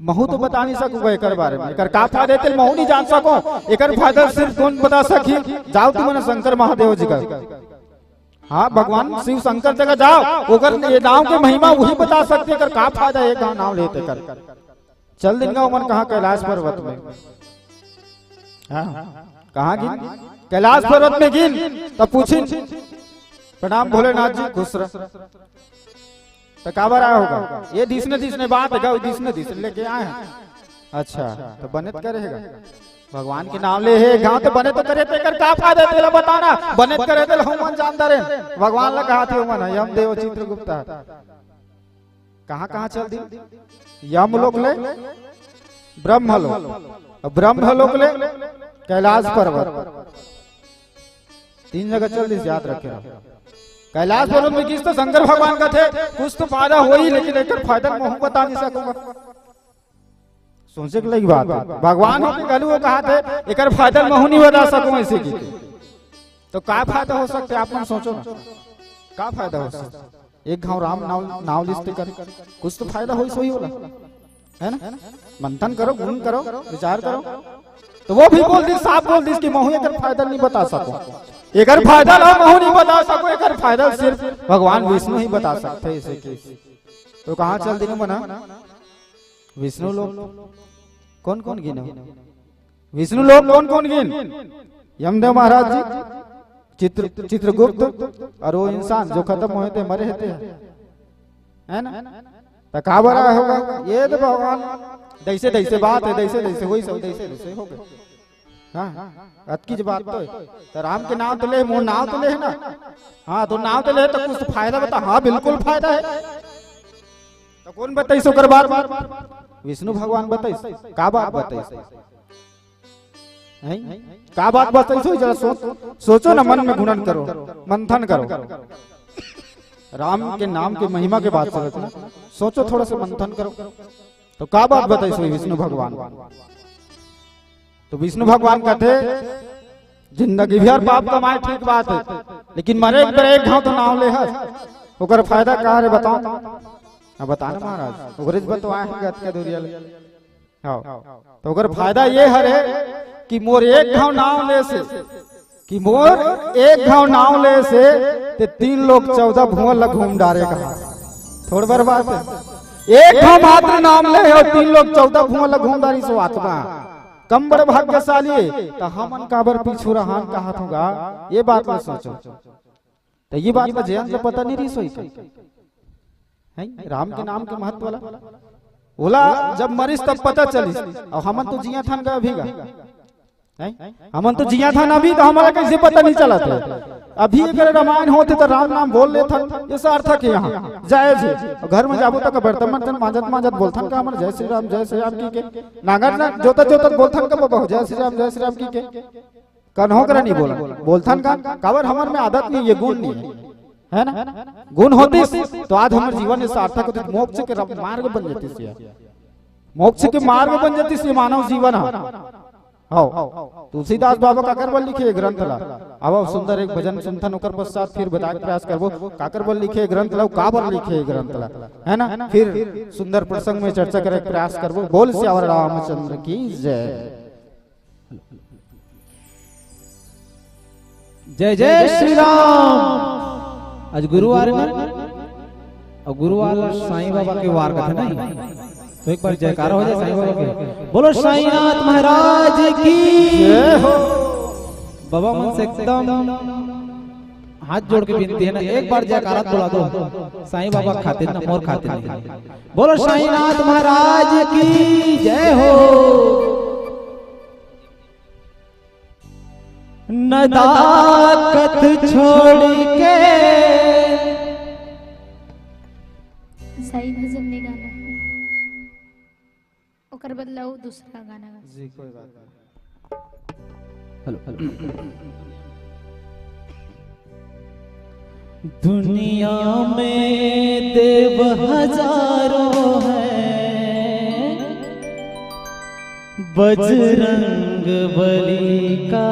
"महू तो बता नहीं सकूंगा एकर बारे में, एकर का फायदा हे तेला महू नहीं जान सको, एकर फायदा सिर्फ कौन बता सकी? जाओ तुमन शंकर महादेव जी कर, हाँ, भगवान शिव शंकर जगह जाओ, ओकर ये नाम के महिमा वही बता सकते, एकर का फायदा हे, एक नाम ले तेकर।" चल दिन गा ओमन कहाँ? कैलाश पर्वत में। हाँ, कहाँ गिन? कैलाश पर्वत में गिन, तब पूछिन, "प्रणाम भोलेनाथ जी, खुश रह।" तो काबर आए होगा? ये दिसने दिसने बात हे, दिसने दिसने लेके आए हैं। अच्छा, तो बने तो करे हे गा। भगवान के नाम ले हे, गांव तो बने तो करे, तो एकर का फायदा, तेला बताना। बने तो करे, तेला हमन जानता रे। भगवान ला कहा थे, हमन यम देव चित्रगुप्त। कहाँ कहाँ चल दी? यम लोक ले ब्रह्म लोक, अउ ब्रह्म लोक ले कैलाश पर्वत, तीन जगह चल दी, याद रखे रहो। कैलाश पर्वत में किस तो शंकर भगवान का थे, कुछ तो फायदा होही, लेकिन एकर फायदा महू बता नहीं सकूंगा। सोचे के लायक बात हे। भगवान हो के घलो वो कहा थे, एकर फायदा महू नहीं बता सकूं ऐसे की। तो का फायदा हो सकथे, आप मन सोचो ना, का फायदा हो सकथे? एक घाव राम नाव, नाव लिस तेकर, कुछ तो फायदा होही, सोही होला, है ना? मंथन करो, गुण करो, विचार करो। तो वो भी बोल दिस, साफ बोल दिस कि महू एकर फायदा नहीं बता सकूं, एकर फायदा ला महू नहीं बता सकूं, एकर फायदा सिर्फ भगवान विष्णु ही बता सकथे। ऐसे की तो कहाँ चल दिनों मना? विष्णु लोक। कौन कौन गिन हो? विष्णु लोक कौन कौन गिन? यमदेव महाराज जी, चित्र चित्रगुप्त, अउ वो इंसान जो खतम होए थे, मरे हे ते, है ना? तो काबर आए होगा? ये तो भगवान, जैसे जैसे बात हे, जैसे जैसे होही, सब जैसे जैसे हो गए। हाँ, अतकीच बात तो हे। तो राम के नाव तो ले, मोर नाव तो ले हे ना। हाँ, तो नाव तो ले, तो कुछ तो फायदा बता। हाँ, बिल्कुल फायदा हे। तो कौन बताइस ओकर बात? विष्णु भगवान बताइस। का बात बताइस? हैं? का बात बताइस हो? जरा सोच, सोचो ना, मन में गुणन करो, मंथन करो। राम के नाम के महिमा के बात सोचो ना, सोचो, थोड़ा सा मंथन करो। तो का बात बताइस हो विष्णु भगवान? तो विष्णु भगवान कथे, जिंदगी भर पाप कमाए, ठीक बात हे, लेकिन मरे एक बार एक घाव तो नाव ले हस, ओकर फायदा का रे बताओ? अब बता ना महाराज, ओकरे से बतवाए हैं गत के दुरिया ले। हाँ, तो ओकर फायदा ये हरे कि मोर एक घाव नाव ले से, कि मोर एक घाव नाव ले से ते तीन लोक चौदह भुवन ला घूम डारे कहा। थोड़ बर बात हे, एक घाव मात्र नाम ले हे अउ तीन लोक चौदह भुवन ला घूम डारिस वो आत्मा। कम बड़ भाग्यशाली हे, त हमन काबर पीछू रहन कहत होगा, ये बात ला सोचो। त ये बात ला जयंत ला पता नहीं रहिस होही का? हैं? राम के नाम के महत्व ला, ओला जब मरिस तब पता चलिस, अउ हमन तो जियत हन गा अभी गा। हैं? हमन तो जियत हन अभी, तो हमला कैसे पता नहीं चलत हे? अभी अगर रामायण होथे तो राम नाम बोल लेथन, ये सार्थक हे, यहाँ जायज हे। अउ घर में जाबो तो का बर्तन बर्तन मांजत मांजत बोलथन का हमर जय श्री राम, जय श्री राम की के? नांगर ना जोतत जोतत बोलथन का बबा, जय श्री राम, जय श्री राम की के? कन्हो करा नहीं बोलन, बोलथन का? काबर हमर में आदत नहीं हे, गुण नहीं हे, है ना? गुण होतिस तो आज हमर जीवन सार्थक होतिस, मोक्ष के र-, मार्ग बन जातिस ये, मोक्ष के मार्ग बन जातिस ये मानव जीवन ह। हव, तुलसीदास बाबा काकर बर लिखे ये ग्रंथ ला? अब सुंदर एक भजन सुनथन, ओकर पश्चात फिर बताए के प्रयास करबो काकर बर लिखे ये ग्रंथ ला, काबर लिखे ये ग्रंथ ला, है ना? फिर सुंदर प्रसंग में चर्चा करे के प्रयास करबो। बोल सियावर रामचंद्र की जय। जय जय श्री राम। आज गुरुवार हे ना, अउ गुरुवार ला साईं बाबा के वार कथे ना, तो एक बार जयकारा हो जाए साईं बाबा के। बोलो साईंनाथ महाराज की। जय हो। बाबा मन से एकदम हाथ जोड़ के विनती हे ना, एक बार जयकारा बोला दो साईं बाबा खातिर ना, मोर खातिर नहीं। बोलो साईंनाथ महाराज की जय हो। नदाकत छोड़ के साई भजन नहीं गाना, ओकर बदला वो दूसरा गाना गा। जी, कोई बात नहीं। Hello, hello. दुनिया में देव हजारों हैं, बजरंग बली का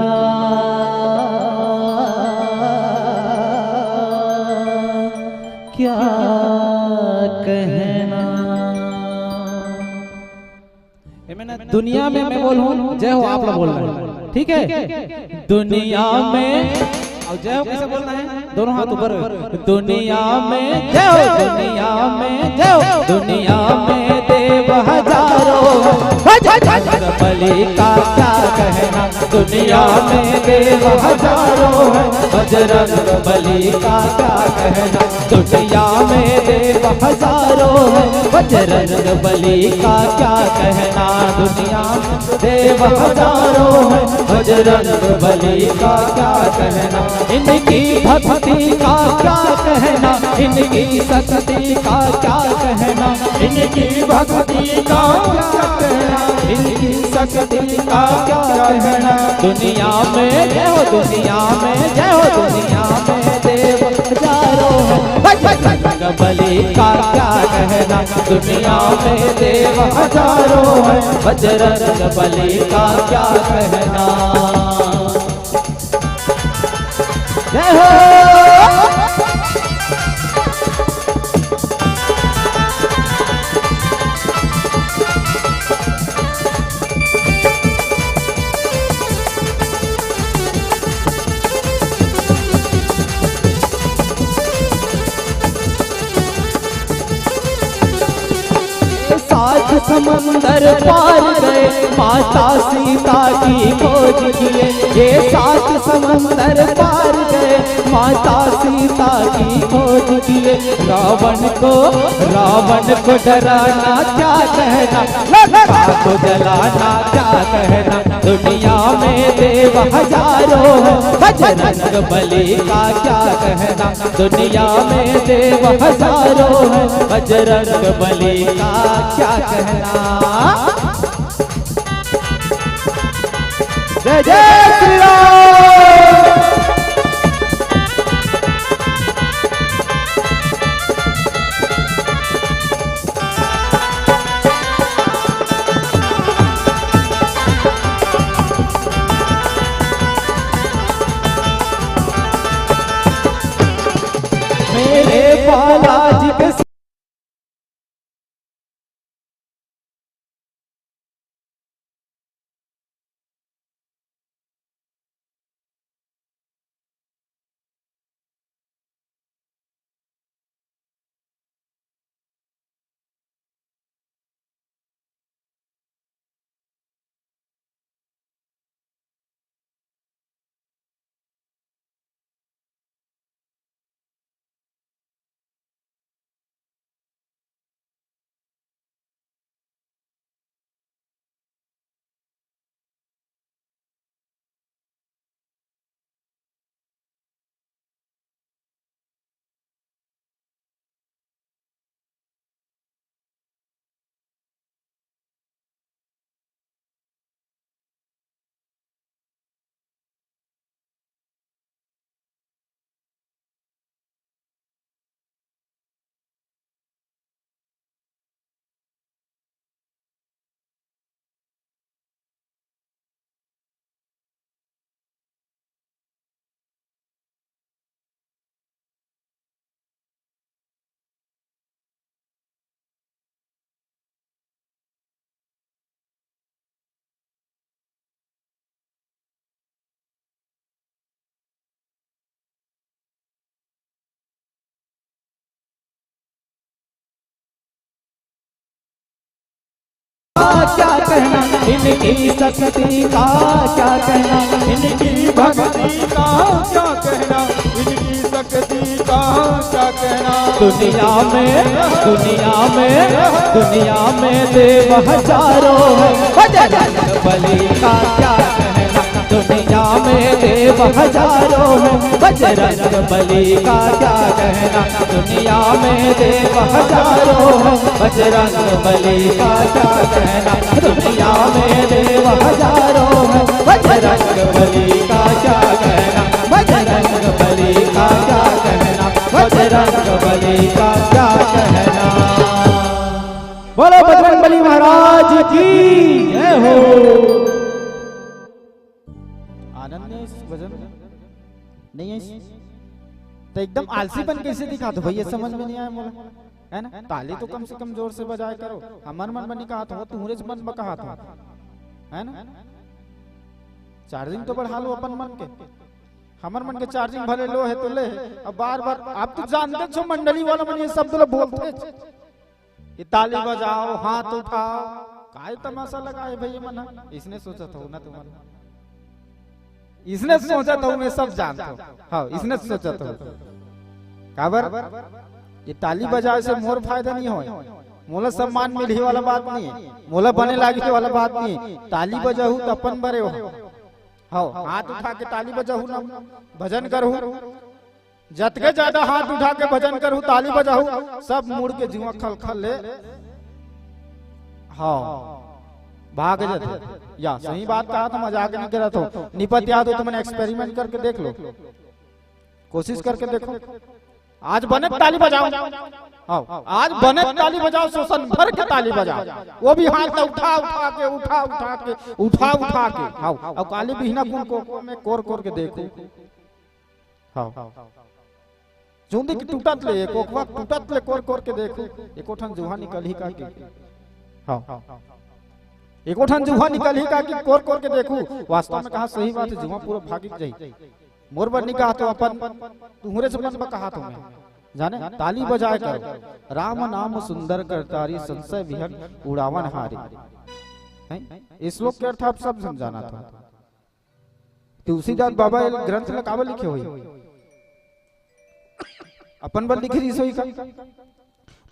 क्या कहना। एमे ना दुनिया में मैं बोलूं जय हो, आप लोग बोलना है, ठीक है? दुनिया में, और जय हो कैसे बोलना है? दोनों हाथ ऊपर। दुनिया में जय हो, दुनिया में जय हो, दुनिया में देव हजारों, बजरंग बली का क्या कहना। दुनिया में देव हजारों हैं, बजरंग बली का क्या कहना। दुनिया में देव हजारों हैं, बजरंग बली का क्या कहना। दुनिया में देव हजारों हैं, बजरंग बली का क्या कहना। इनकी भक्ति का क्या कहना, इनकी शक्ति का क्या कहना। इनकी भक्ति का क्या कहना, इनकी शक्ति का क्या कहना। दुनिया में जय हो, दुनिया में जय हो, दुनिया में देव हजारों हैं, बजरंग बली का क्या कहना। दुनिया में देव हजारों हैं, बजरंग बली का क्या कहना। जय हो। सात समंदर पार गए, माता सीता की खोज किए। ये सात समंदर पार गए, माता सीता की खोज किए। रावण को, रावण को डराना क्या कहना, लंका को जलाना क्या कहना। दुनिया में देव हजारों हैं, बजरंग बली का क्या कहना। दुनिया में देव हजारों हैं, बजरंग बली का क्या कहना। जय जय श्री राम। मेरे बालाजी के क्या कहना, इनकी शक्ति का क्या कहना, इनकी भक्ति का क्या कहना, इनकी शक्ति का क्या कहना। दुनिया में, दुनिया में, दुनिया में देव हजारों हैं, बजरंग बली का क्या कहना। दुनिया में देव हजारों हैं, बजरंग बली का क्या कहना। दुनिया में देव हजारों हैं, बजरंग बली का क्या कहना। दुनिया में देव हजारों हैं, बजरंग बली का क्या कहना। बजरंग बली का क्या कहना, बजरंग बली का क्या कहना। बोलो बजरंग बली महाराज की जय हो। आनंद नहीं है इस भजन में? नहीं है इस-, तो एकदम आलसीपन कैसे दिखा दो भैया, समझ में नहीं आया मोला, है ना? ताली तो कम से कम जोर से बजाया करो। हमर मन में नहीं कहा था, तुम्हरे मन में कहा था, है ना? चार्जिंग तो बढ़ा लो अपन मन के। हमर मन के चार्जिंग भले लो है तो ले, अब बार बार आप तो जानते छो मंडली वाला मन ये शब्द लो बोलते छो। ये ताली बजाओ, हाथ उठाओ, काय तमाशा लगा है भैया मन, इसने सोचा था ना तुम्हारे। इसने सोचत हूँ, मैं सब जानत हूँ। हाँ, इसने सोचत हूँ। काबर? ये ताली बजाए से मोर फायदा नहीं होय, मोला सम्मान मिलही वाला बात नहीं है, मोला बने लागे वाला बात नहीं है। ताली बजाहू त अपन बरे हो। हाँ, हाथ उठा के ताली बजाहू ना, भजन करहू। जतके ज्यादा हाथ उठा के भजन करहू, ताली बजाहू, सब मुड़ के जुआं खलखल ले, हाँ, भाग जाथे। या सही बात कहा तो मजाक नहीं करत हो, निपत याद हो तो मैंने एक्सपेरिमेंट करके देख लो, कोशिश करके देखो। आज बने ताली बजाओ, हाँ, आज बने ताली बजाओ, शोषण भर के ताली बजाओ, वो भी हाथ ला उठा उठा के, उठा उठा के, उठा उठा के, हाँ, और काली बिहना कुन को में कोर कोर के देखो। हाँ। चूंदी के टूटत ले, कोकवा टूटत ले कोर कोर के देखू, एको ठन जुहा निकलही का कि? हाँ। एको ठन जुहा निकलही का कि कोर कोर के देखू? वास्तव में कहा सही बात है, जुहा पूरा भागित जाही। मोर बर नहीं कहा तो अपन, तुहरे से मन में कहा तो मैं। जाने, ताली बजाए कर, राम नाम सुंदर करतारी, संशय विहन उड़ावन हारी। हैं? इस श्लोक के अर्थ आप सब समझाना था। तुलसीदास बाबा ये ग्रंथ ला काबर लिखे होही? अपन बर लिखे रिहिस होही का?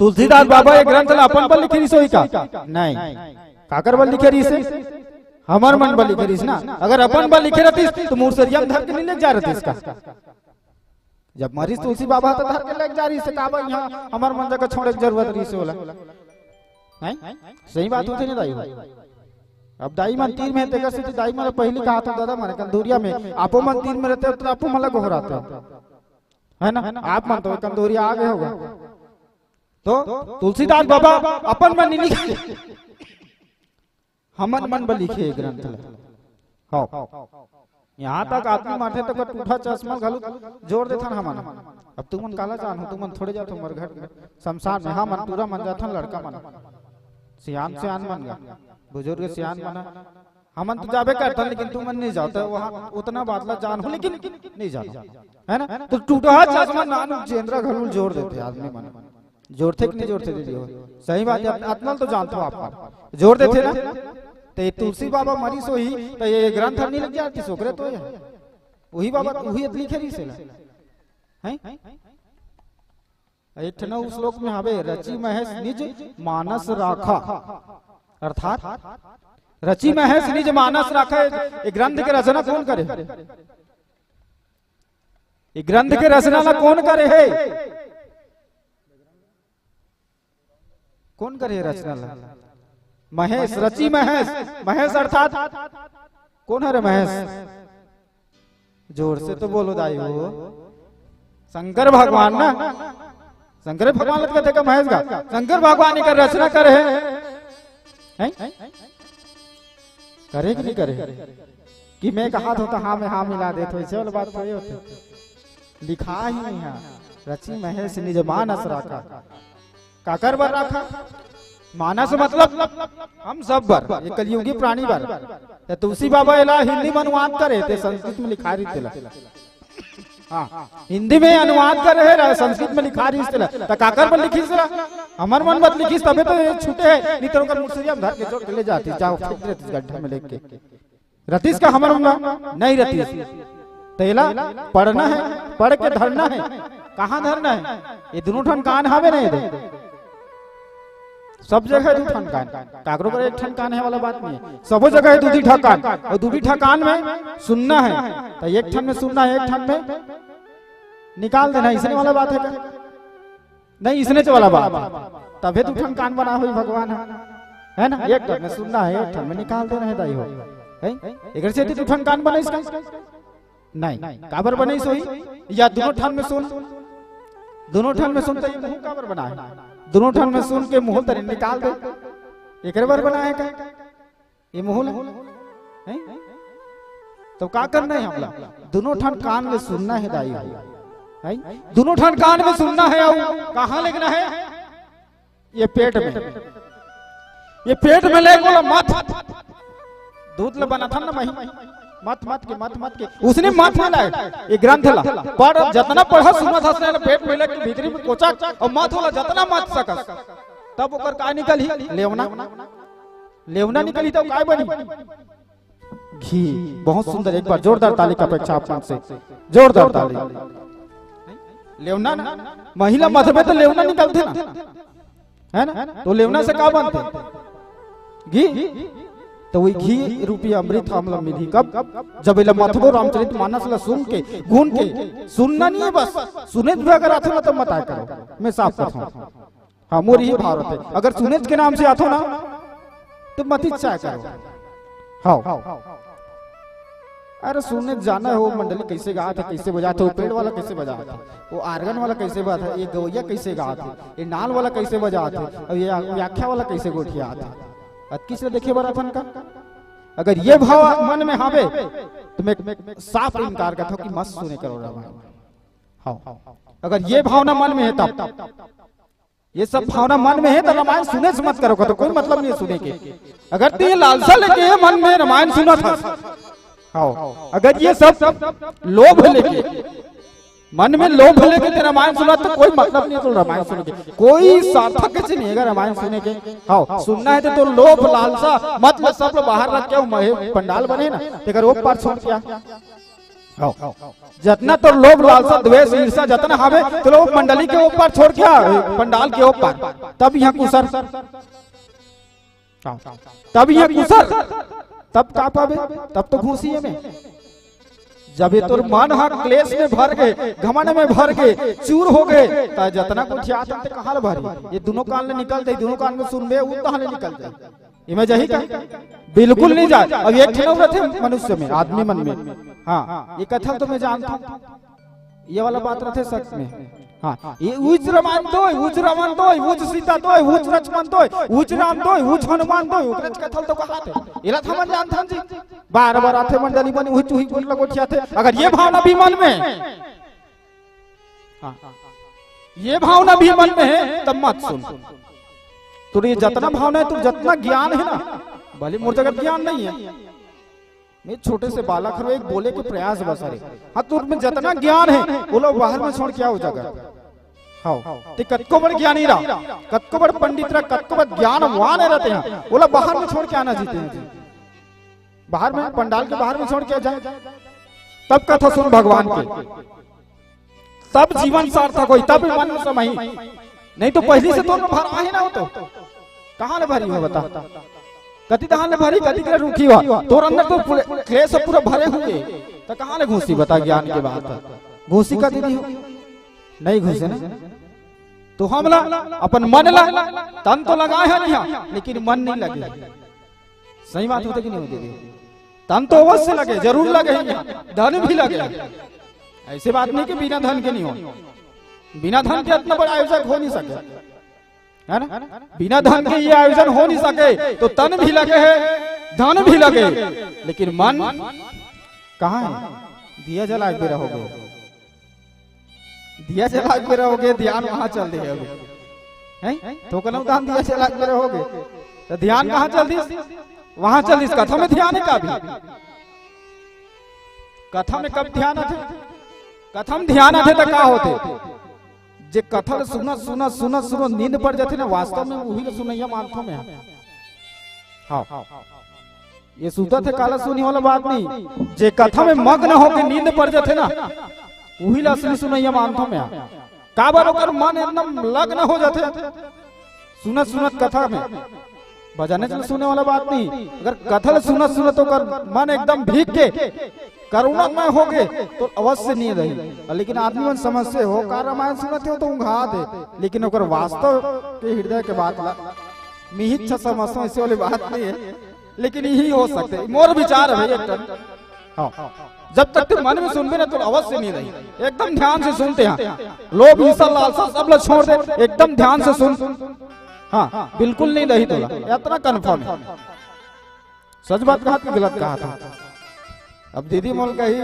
तुलसीदास बाबा ये ग्रंथ ला अपन बर लिखे रिहिस होही का? नहीं। काकर बर लिखे रिहिस? हमर मन बर लिखे रिहिस ना। अगर अपन बर लिखे रहतिस, तो मुसरिया में धर के नहीं ले जा रहतिस का? जब मरिस तुलसी बाबा तो धर के ले जा रिहिस, काबर यहाँ हमर मन जगह छोड़े के जरूरत रिहिस ओला? हैं? सही बात होथे ना दाई हो? अब दाई मन तीर में हे, तेकर सेती दाई मन पहली कहा था, दादा मन कंदूरिया में, आपो मन तीर में रहते हो तो आपो मन ला गोहराते हो, है ना? आप मन तो कंदूरिया आगे होगा। तो तुलसीदास बाबा अपन मन नहीं लिखे, हमन मन बर लिखे ये ग्रंथ ला। हाँ। यहाँ तक आदमी मरथे त ओकर टूटा चश्मा घलो जोर देथन हमन। अब तुमन काला जानहू, तुमन थोड़े जाथो मरघट में, शमशान में। हमन टूरा मन जाथन, लड़का मन, सियान सियान मन गा, बुजुर्ग सियान मन। हमन तो जाबे करथन, लेकिन तुमन नहीं जाओ, तो वहाँ उतना बात ला जानहू, लेकिन नहीं जानो, है ना? तो टूटा चश्मा नानू जेंदरा घलो जोर देथे आदमी मन। जोरथे कि नहीं जोरथे दीदी हो? सही बात है, अतना तो जानथो आप। जोर देथे ना? तो ये तुलसी बाबा मरीस होही, तो ये ग्रंथ हर नहीं लग जाती, सोकरे तो ये। वही बाबा, वही लिखे रहिस हे ना। हैं? एक ठन अउ श्लोक में हवे, "रचि महेश निज मानस राखा।" अर्थात, "रचि महेश निज मानस राखा।" ये ग्रंथ के रचना कौन करे? ये ग्रंथ के रचना ला कौन करे हे? कौन करे रचना ला? महेश, रचि महेश। महेश अर्थात कौन हरे महेश? जोर से तो बोलो दाई हो। शंकर भगवान ना, शंकर भगवान लगते थे का महेश का? शंकर भगवान एकर रचना करे हे, हैं? करे कि नहीं करे? कि मैं कहा था तो हाँ में हाँ मिला देत हो, ऐसे वाला बात थोड़ी होथे। लिखा ही नहीं है, "रचि महेश निज मानस राखा।" काकर बर राखा? मानस मतलब हम सब बर, ये कलयुगी प्राणी बर। तो तुलसी बाबा एला हिंदी में अनुवाद करे, ते संस्कृत में लिखा रही तेला। हाँ, हिंदी में अनुवाद करे हे, संस्कृत में लिखा रही तेला। तो काकर बर लिखिस ला? हमर मन बर लिखिस, तबे तो ये छूटे हे, नहीं तो ओकर मुसरिया में धर के जोर के ले जाती, जाओ फेंक देती गड्ढा में लेके। रतिस का हमर मन नहीं रतिस। तेला पढ़ना है, पढ़ के धरना है। कहाँ धरना है? ये दोनों ठन कान हवे ना, ये दे। सब जगह दू ठन कान। काकरो कर एक ठन कान है वाला बात नहीं है। सबो जगह है दू दी ठा कान। और दू दी ठा कान में सुनना है। तो एक ठन में सुनना है, एक ठन में निकाल देना है। इसने वाला बात है क्या? नहीं, इसने च वाला बात। तभे दू ठन कान बना होई भगवान ह, है ना? एक ठन में सुनना है, एक ठन में निकाल देना है दाई हो। हैं? एकर सेती दू ठन कान बनाइस का? नहीं। काबर बनाइस होई? या दोनों ठन में सुन, दोनों ठन में सुन तो ये मुंह काबर बना है? दोनों ठन में सुन के मुंह तरी निकाल दे, एकरे बर बना है का? ये मुंह ला, हैं? तो का करना है हमला? दोनों ठन कान ले सुनना है दाई हो, हैं? दोनों ठन कान में सुनना है। और कहाँ लेगना है? ये पेट में। ये पेट में ले बोला मत। दूध ले बना था ना मही, मत मत के, मत मत के। उसने मत मिला है। ये ग्रंथ ला पढ़, जतना पढ़ा सुना था, उसने पेट में लेके भीतरी में कोचा और मत होला जतना मत सकस। तब ओकर का निकलही? लेवना। लेवना निकलही तो काय बनी? घी। बहुत सुंदर, एक बार जोरदार ताली की अपेक्षा आप मन से, जोरदार ताली। लेवना ना, महिला मथबे तो लेवना निकलथे ना, है ना? तो लेवना से का बनथे? घी। तो वही घी रूपी अमृत हमला मिलही कब? जब एला मथबो, रामचरित मानस ला सुन के, गुन के, सुनना नहीं है बस, सुने भी अगर आथे ना तो मत आया करो, मैं साफ कहूँ। हाँ, मोर ही भाव रथे। अगर सुनेच के नाम से आथो ना, तो मत इच्छा करो। हाँ। अरे सुने जाना हो मंडली कैसे गात हे, कैसे बजात हे, वो पेड़ वाला कैसे बजात हे, वो आर्गन वाला कैसे बजात हे, ये गवैया कैसे गात हे, ये नाल वाला कैसे बजात हे, और ये व्याख्या वाला कैसे गोठियात हे। अतकी से देखे बर अथन का? अगर ये भाव मन में हावे, तो मैं साफ इनकार करता हूँ कि मत सुने करो रामायण। हाँ, अगर ये भावना मन में है तब, ये सब भावना मन में है तो रामायण सुने से मत करो, तो कोई मतलब नहीं है सुने के। अगर तू ये लालसा लेके मन में रामायण सुनत हस, हाँ, अगर ये सब लोभ लेके, मन में लोभ लेके ते रामायण सुनत, तो कोई मतलब नहीं है तो रामायण सुने के, कोई सार्थक चीज नहीं है रामायण सुने के। हाँ, सुनना है तो, तो लोभ लालसा मतलब सब लोग बाहर रख के महे पंडाल बने ना, तेकर वो पार छोड़ क्या? हाँ। जतना तोर लोभ, लालसा, द्वेष, ईर्ष्या जतना हावे, तो लोग मंडली के ऊपर छोड़ के आ, पंडाल के ऊपर। तब यहाँ कुसर। हाँ। तब यहाँ कुसर। तब का पाबे? तब तो घूसी है में। जब ये तोर मन हा क्लेश में भर गए, घमंड में भर गए, चूर हो गए, त जतना कुछ आते ते कहाँ ले भरी? ये दोनों कान ले निकल जाए, दोनों कान में सुनबे, वो कहाँ ले निकल जाए? एमे जाही का? बिल्कुल नहीं जाए। अब एक ठन रथे मनुष्य में, आदमी मन में। हाँ, ये कथन तो मैं जानता हूँ, ये वाला बात रथे सच में। हाँ, ये उच रमान दोय, उच रमन दोय, उच सीता दोय, उच लक्ष्मण दोय, उच राम दोय, उच हनुमान दोय, ओकरेच कथन तो कहाथे। एला तो हमन जानथन जी। बार बार आथे मंडली मन, उही चूही गुण लगोठियाथे। अगर ये भावना भी मन में हाँ। ये भावना भी मन में है, तब मत सुन। तोर ये जतना भावना है, तोर जतना ज्ञान है ना, भले मोर जगह ज्ञान नहीं है, मैं छोटे से बालक हूँ, एक बोले के प्रयास बस हरे। हाँ, तोर में जतना ज्ञान है, वो लोग बाहर में छोड़ के आओ जगह। हाँ, ते कतको बड़ ज्ञानी रहा, कतको बड़ पंडित रहा, कतको बड़ ज्ञानवान रहते हैं, वो लोग बाहर में छोड़ के आना जीते हैं जी। बाहर में, पंडाल के बाहर में छोड़ के जाए, तब कथा सुन भगवान के। तब जीवन सार्थक होई, तब मन में समाही। नहीं तो पहली से तोर में भरवा ही ना हो तो कहाँ ले भरी हो बता? कति तहाँ ले भरी, कति के रुकी हुआ? तोर अंदर तो पूरे क्लेश पूरा भरे हुए, तो कहाँ ले घुसी बता? ज्ञान के बात है, घुसी का दीदी हो, नहीं घुसे ना। तो हमला अपन मन ला, तन तो लगाए है नहीं, लेकिन मन नहीं लगे। सही बात होथे कि नहीं होथे? तन तो अवश्य लगे, जरूर लगे ही, धन भी लगे। ऐसे बात नहीं कि बिना धन के नहीं हो, बिना धन के इतना बड़ा आयोजक हो नहीं सके, है ना? बिना धन के ये आयोजन हो नहीं सके, तो तन भी लगे है, धन भी लगे, लेकिन मन कहाँ है? दिया जला के रहोगे। दिया जला के रहोगे, ध्यान वहां चल दे अभी। हैं? तो कहना उदाहरण, दिया जला के रहोगे, तो ध्यान कहाँ चल दिस? वहां चल दिस। कथा में ध्यान है का अभी? कथा में कब ध्यान आथे? कथा में ध्यान आथे तो का होथे? जे कथा ल सुनत, सुनत, सुनत, सुनत नींद पड़ जाथे ना, वास्तव में उही ल सुनैया मानथों मैं। हाँ। ये सुतत हे काला सुनी वाला बात नहीं, जे कथा में मग्न होके नींद पड़ जाथे ना, उही ला असली सुनैया मानथों मैं। काबर ओकर मन एकदम लग्न हो जाथे सुनत सुनत कथा में। बजाने चल सुने वाला बात नहीं, अगर कथा ल सुनत सुनत ओकर मन एकदम भीग के करुणामय हो गए तो अवश्य नींद आही। लेकिन आदमी मन समझ से हो का रामायण सुनत हो तो ऊंघा दे, लेकिन ओकर वास्तव के हृदय के बात ला मिहित छ समझो, ऐसे वाली बात नहीं है, लेकिन यही हो सकते। मोर विचार है भैया, एकदम। हाँ, जब तक तू मन में सुनबे ना तो अवश्य नींद आही। एकदम ध्यान से सुनते हैं, लोभ, ईर्ष्या, लालसा सब लोग छोड़ दे, एकदम ध्यान से सुन। हाँ, बिल्कुल नींद आही तोला, इतना कन्फर्म है। सच बात कहा कि गलत कहा था? अब दीदी मोल कही,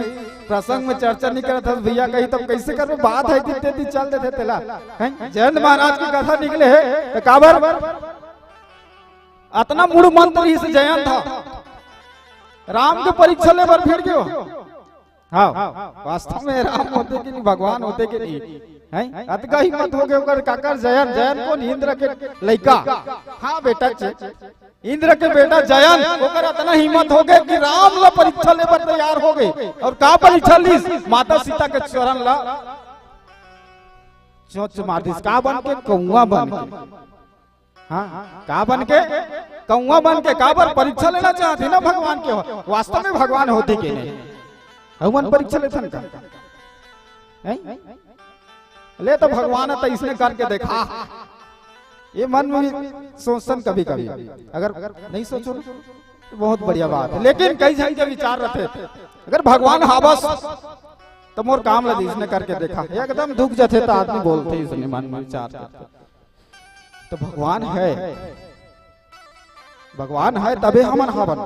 प्रसंग में चर्चा नहीं करत हस भैया, कही तब कैसे करबे? बात है कि तेती चल देथे तेला। हैं? जयंत महाराज की कथा निकले है तो काबर? अतना मूढ़ मंत्र ही से जयंत था, राम के परीक्षा ले बर भिड़ गयो। हाँ, वास्तव में राम होते कि नहीं, भगवान होते कि नहीं? हैं? अतका हिम्मत हो गए ओकर काकर जयंत, जयंत कौन, इंद्र के लइका। हाँ बेटा, चे-, इंद्र के बेटा जयंत, ओकर अतना हिम्मत हो गए कि राम ला परीक्षा ले बर तैयार हो गए। और का परीक्षा लीस? माता सीता के चरण ला चोंच मार दिस। का बन के? कौआ बन के। हाँ, का बन के? कौआ बन के। काबर? परीक्षा लेना चाहत हे ना भगवान के, वास्तव में भगवान होथे के नहीं। हमन परीक्षा लेथन का? हैं? ले तो भगवान ह, त इसने करके देखा। ये मन में भी सोचथन कभी कभी, अगर नहीं सोचो ना, तो बहुत बढ़िया बात है। लेकिन कई झन के विचार रहते, अगर भगवान हावस तो मोर काम ला इसने करके देखा, एकदम दुख जथे त आदमी बोलथे, इसने मन में विचार करथे। तो भगवान है, भगवान है तभे हमन हावन।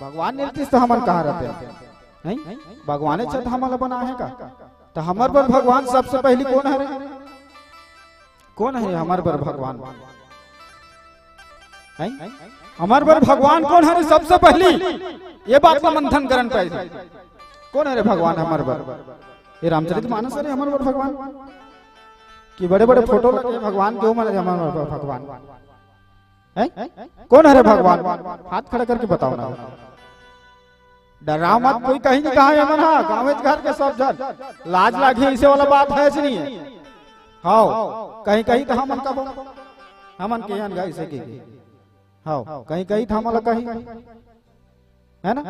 भगवान नइ रहतिस त हमन कहाँ रहते? नहीं, भगवान च त हमन ला बनाए हे का? त हमर बर भगवान सबसे पहली कोन हरे? कोन हरे हमर बर भगवान? हैं? हमर बर भगवान कोन हरे सबसे पहली? ये बात ला मंथन करन पड़ही। कोन हरे भगवान हमर बर? ये रामचरित मानस हरे हमर बर भगवान? कि बड़े बड़े फोटो लगे भगवान के, ओमन हरे हमर बर भगवान? हैं? कोन हरे भगवान? हाथ खड़ा करके बताओ ना। डरा मत, कोई कहीं नहीं कहा, हमन हा गाँव घर के सब झन। लाज लागे, ऐसे वाला बात है नहीं है। हाँ, कहीं कहीं तो हमन कबो, हमन के अनगा ऐसे के। हाँ, कहीं कहीं तो हमन ला कही, है ना?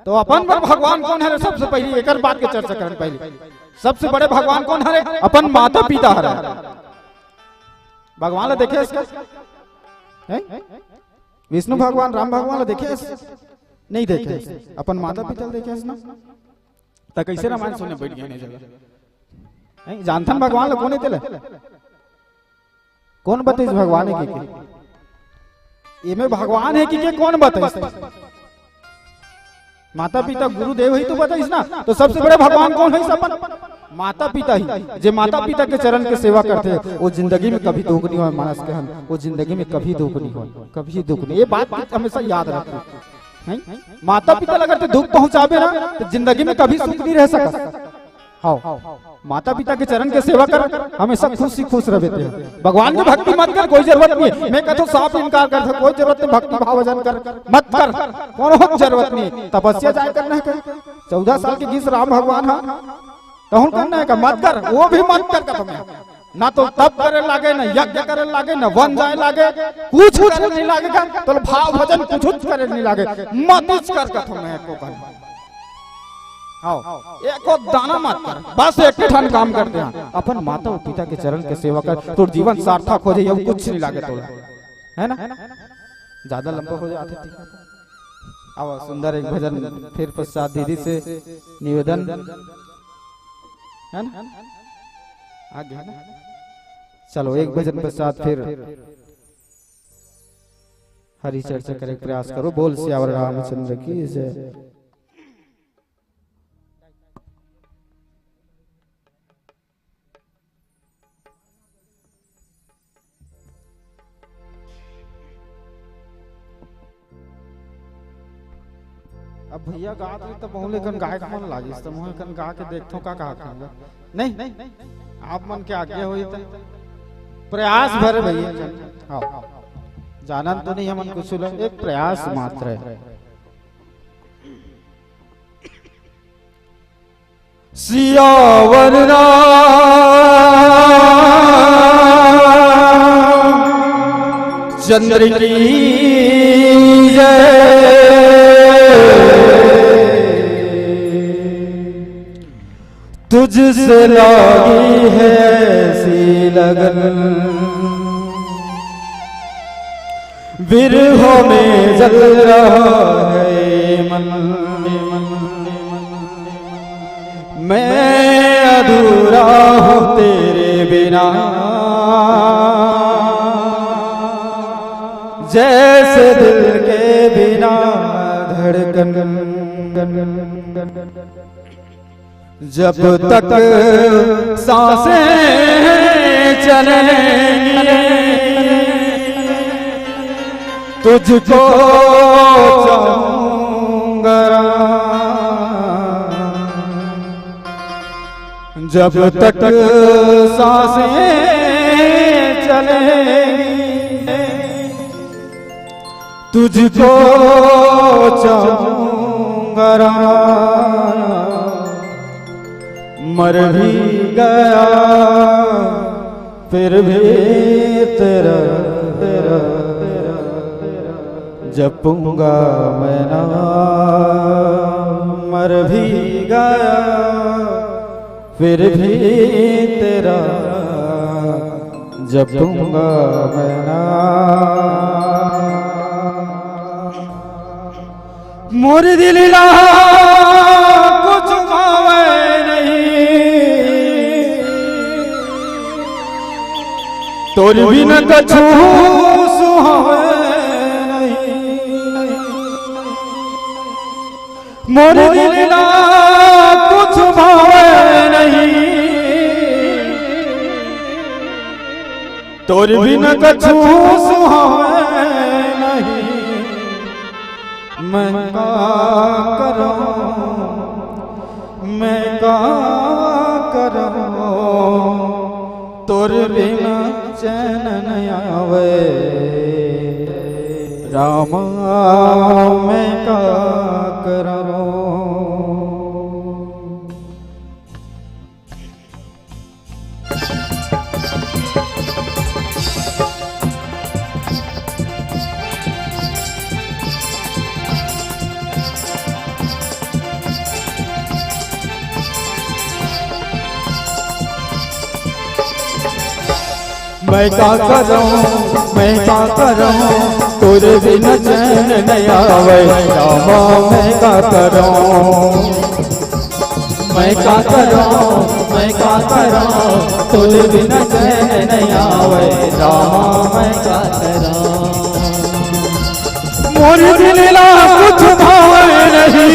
तो अपन बर भगवान कोन हरे? सबसे पहली एकर बात के चर्चा करन पहली। सबसे बड़े भगवान कोन हरे? अपन माता पिता हरे। भगवान ला देखे हस का? हैं? विष्णु भगवान, राम भगवान ला देखे हस? नहीं देखे हस। अपन माता पिता ला देखे हस ना? त कैसे रामायण सुने बैठ गए नहीं जगह? हैं? जानथन भगवान ला कोन हे तेला? कोन बताइस भगवान हे के? एमे भगवान हे के, के कोन बताइस? माता पिता गुरुदेव ही तो बताइस ना। तो सबसे बड़े भगवान कोन हे? अपन माता पिता ही। जे माता पिता के चरण के सेवा करथे, वो जिंदगी में कभी दुख नहीं होय, मानस के हन, वो जिंदगी में कभी दुख नहीं होय, कभी दुख नहीं। ये बात हमेशा याद रखो। हैं? माता पिता ला अगर ते दुख पहुंचाबे ना, तो जिंदगी में कभी सुख नहीं रह सकत। हाँ, माता पिता के चरण के सेवा कर, हमेशा खुश ही खुश रहे ते। भगवान की भक्ति मत कर, कोई जरूरत नहीं है। मैं कहता हूँ, साफ इनकार कर दे, कोई जरूरत नहीं भक्ति भाव भजन कर, मत कर, कोनो जरूरत नहीं। तपस्या जाए करना है क्या? चौदह साल के गीस राम भगवान हा, तहूँ करना है का? मत कर, वो भी मत कर का तुम्हें। ना तो तप करे लागे, ना यज्ञ करे लागे, ना वन जाए लागे, कुछ करे नहीं लागे का, तो भाव भजन कुछ करे नहीं लागे, मत इस कर का तुम्हें को कर। हाँ, एको दाना मत कर, बस एक ठन काम करते हैं, अपन माता और पिता के चरण के सेवा कर, तोर जीवन सार्थक हो जाए, अब कुछ नहीं लागे तोला, है ना? ज्यादा लंबा हो जाते थे। अब सुंदर एक भजन फिर पश्चात दीदी से निवेदन, है ना? आगे है ना? चलो, एक भजन पश्चात फिर हरि चर्चा करे के प्रयास करो। बोल सियावर रामचंद्र की जय। अब भैया गात रहे त बहु लेकन गायक मन लागिस, त मुँह कन गा के देखथों का कहा खाऊंगा। नहीं, आप मन के आज्ञा होई त प्रयास भर भैया। हाँ, जानन तो नहीं हमन कुछ ला, एक प्रयास मात्र है। सियावर राम चंद्र की जय। तुझसे लागी है सी लगन, विरह में जल रहा है मन। मैं अधूरा हूँ तेरे बिना, जैसे दिल के बिना धड़कन। जब तक सांसें चलेंगी, तुझको चाहूंगा। जब तक सांसें चलेंगी, तुझको चाहूंगा राम, मर भी गया फिर भी तेरा, तेरा, तेरा जपूंगा मैं नाम। मर भी गया फिर भी तेरा जपूंगा मैं नाम। मोर दिल ला कुछ भावे नहीं, तोर बिन कछु सुहावे नहीं। मोर दिल ला कुछ भावे नहीं, तोर बिन कछु सुहावे नहीं। मैं का करूं, मैं का करूं, तोर बिना चैन नहीं आवे। रामा, मैं का करूं। मैं का करूं, मैं का करूं, तोर बिन चैन नहीं आवे। रामा, मैं का करूं, मैं का करूं, मैं का करूं, तोर बिन चैन नहीं आवे। रामा, मैं का करूं। मोर दिल ला कुछ भावे नहीं,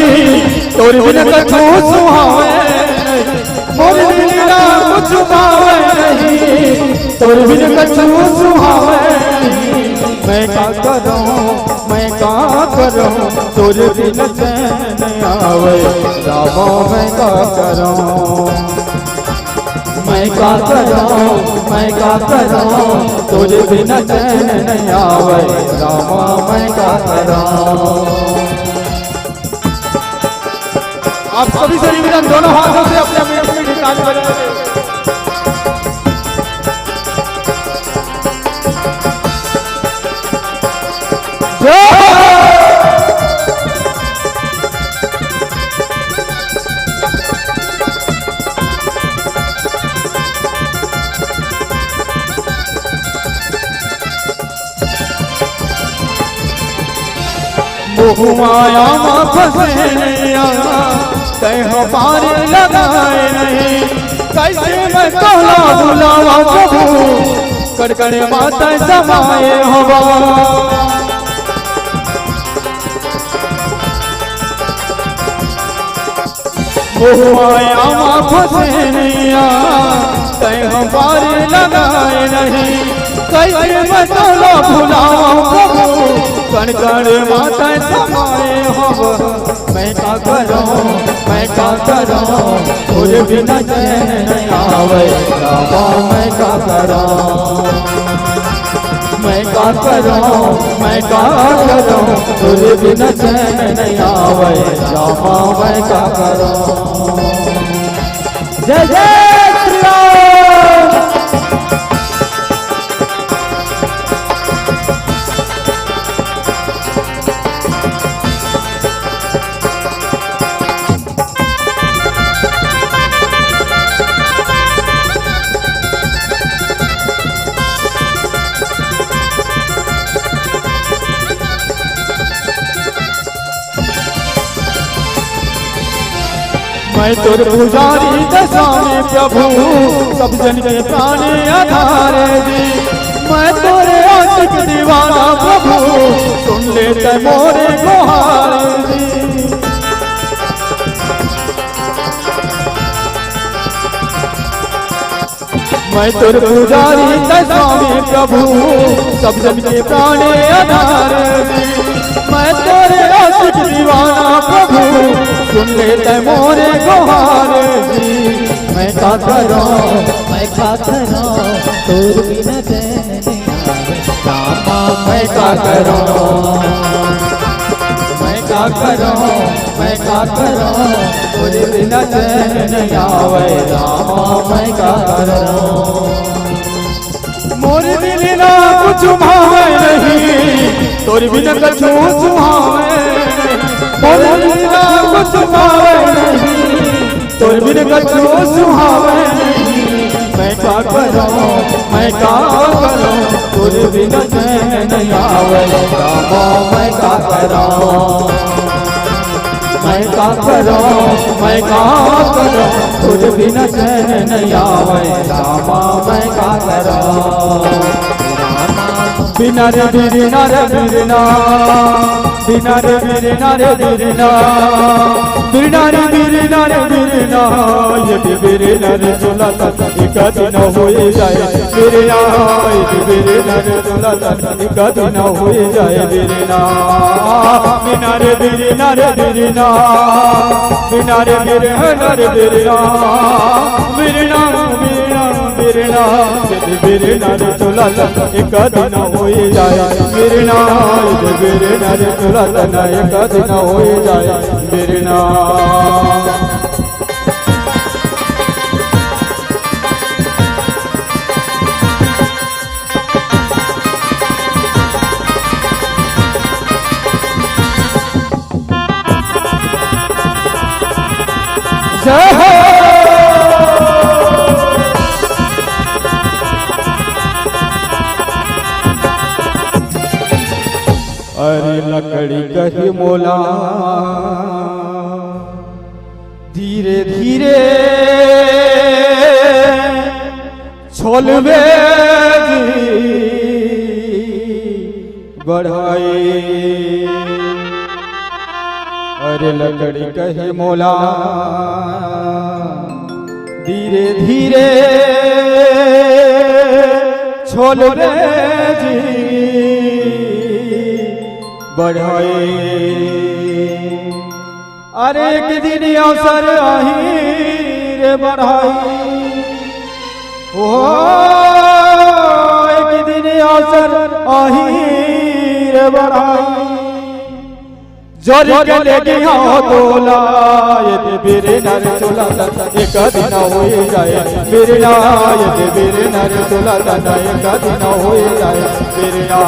तोर बिन कछु सुहावे नहीं। मोर दिल ला कुछ भावे नहीं, तोर बिन कछु सुहावे नहीं। मैं का करूं, मैं का करूं, तोर बिन चैन आवे। रामा, मैं का करूं, मैं का करूं, मैं का करूं, तोर बिन चैन नहीं आवे। रामा, मैं का करूं। आप सभी से निवेदन, दोनों हाथों से अपने अपने निशान बजाएं। महुआ म फंसे नैया, तैं ह पार लगाए नहीं। कैसे मैं तोला बुलावा प्रभु, कड़कड़ माता समाए हवा। महुआ म फंसे नैया, तैं ह पार लगाए नहीं। कैसे मैं तोला भुलावा प्रभु, कड़कड़ माता समाए हवा। मैं का करूं, मैं का करूं, तोर बिन चैन नहीं आवे। रामा, मैं का करूं, मैं का करूं, मैं का करूं, तोर बिन चैन नहीं आवे। रामा, मैं का करूं। जय जय श्री राम। मैं तोर पुजारी दसामी प्रभु, सब जन के प्राण आधार जी। मैं तोरे आशिक दीवाना प्रभु, सुन ले तैं मोरे गोहार जी। मैं तोर पुजारी तैं स्वामी प्रभु, सब जन के प्राण आधार जी। मैं तोरे आशिक दीवाना प्रभु, सुन ले तैं मोरे गोहार जी। मैं का करूं, मैं का करूं, तोर बिन चैन नहीं आवे। रामा, मैं का करूं, मैं का करूं, मैं का करूं, तोरे बिना चैन नहीं आवे रामा, मैं का करूं। मोर दिल ना कुछ भावे नहीं, तोर बिना कछु सुहावे नहीं। मोर दिल ना कुछ भावे नहीं, तोर बिन कछु सुहावे नहीं। मैं का करूं, मैं का करूं, तोर बिन चैन नहीं आवे रामा, मैं का करूं। मैं का करूं, मैं का करूं, तोर बिन चैन नहीं आवे रामा, मैं का करूं। बिरना रे बिरना रे बिरना, बिरना रे बिरना रे बिरना, बिरना रे बिरना रे बिरना, ये बिरना रे चोला ता एक दिन होई जाए। बिरना, ये बिरना रे चोला ता एक दिन होई जाए। बिरना, बिरना रे बिरना रे बिरना, बिरना रे बिरना रे बिरना, बिरना, बिरना, बिरना, बिरना रे चोला ता एक दिन होई जाए। बिरना, बिरना रे चोला ता एक दिन होई जाए। बिरना। जय हो। अरे लकड़ी कही मोला धीरे धीरे छोलबे जी बढ़ाई। अरे लकड़ी कही मोला धीरे धीरे छोलबे जी बढ़ाई। अरे एक दिन अवसर आही रे बढ़ाई, ओ एक दिन अवसर आही रे बढ़ाई। जोर के लेके हाँ तोला, ये दे बिरना रे चोला ता एक दिन होई जाए। बिरना, ये दे बिरना रे चोला ता एक दिन होई जाए। बिरना,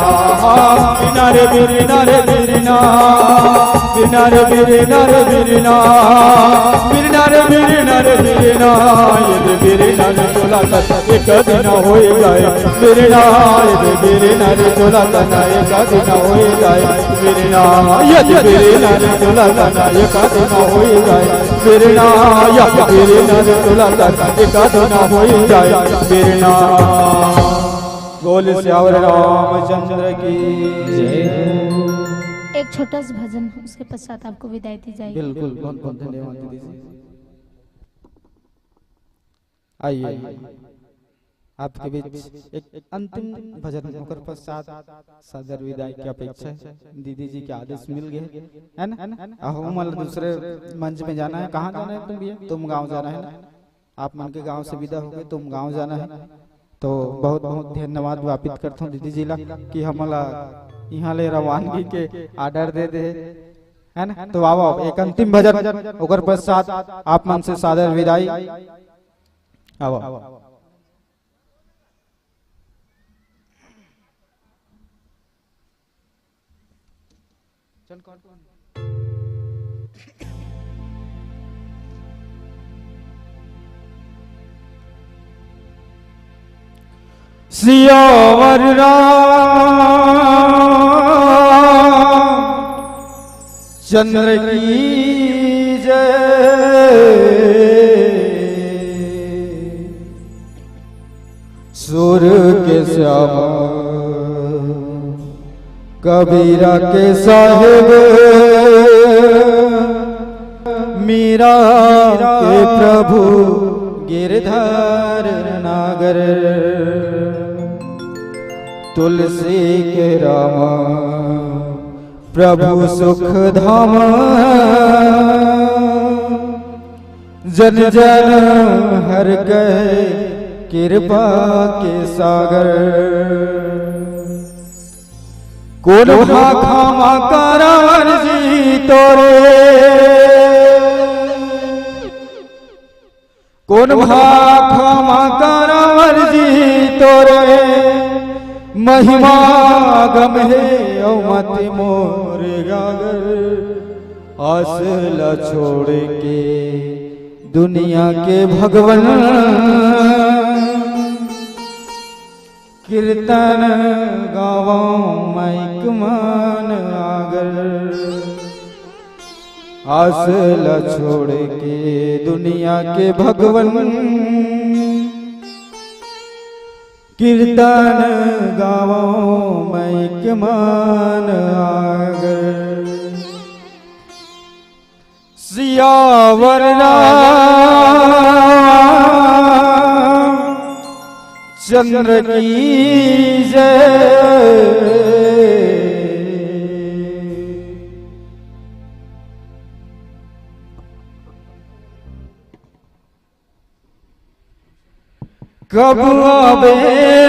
बिरना रे बिरना रे बिरना, बिरना रे बिरना रे बिरना, बिरना रे बिरना रे बिरना, ये दे बिरना रे चोला ता एक दिन होई जाए। बिरना, ये दे बिरना रे चोला ता एक दिन होई जाए। बिरना, ये दे बिरना रे चोला ता एक दिन होई जाए। बिरना, ये दे बिरना रे चोला ता एक दिन होई जाए। बिरना। बोल सियावर रामचंद्र की जय। एक छोटा सा भजन, उसके पश्चात आपको विदाई दी जाएगी। बिल्कुल, बहुत बहुत धन्यवाद दीदी जी। आइए, आपके बीच एक अंतिम भजन, ओकर पश्चात सादर विदाई की अपेक्षा है। दीदी जी के आदेश मिल गए, है ना? अब हमला दूसरे मंच में जाना है। कहाँ जाना है तुम भैया? तुम गाँव जाना है ना? आप मन के गांव से विदा होके तुम गांव जाना है। तो बहुत बहुत धन्यवाद वापित करथों दीदी जी ला कि हमला इहाँ ले रवानगी के ऑर्डर दे दे, है ना? तो आओ, आओ, एक अंतिम भजन, ओकर पश्चात आप मन से सादर विदाई। आओ, आओ। चल, कौन, कौन? सियावर राम चंद्र की जय। सुर के श्याम कबीरा के साहिब, मीरा के प्रभु गिरधर नागर, तुलसी के राम प्रभु सुख धाम। जन जन हर गए कृपा के सागर। कोन भाखा मा करवर जी तोरे, कोन भाखा मा करवर जी तोरे, महिमा गम हे अउ मति मोर गागर। आस ला छोड़ के दुनिया के भगवन, कीर्तन गावंव माइक मन आगर। आस ला छोड़ के दुनिया के भगवन, कीर्तन गावंव माइक मन आगर। सियावर रामचंद्र की जय। कब आबे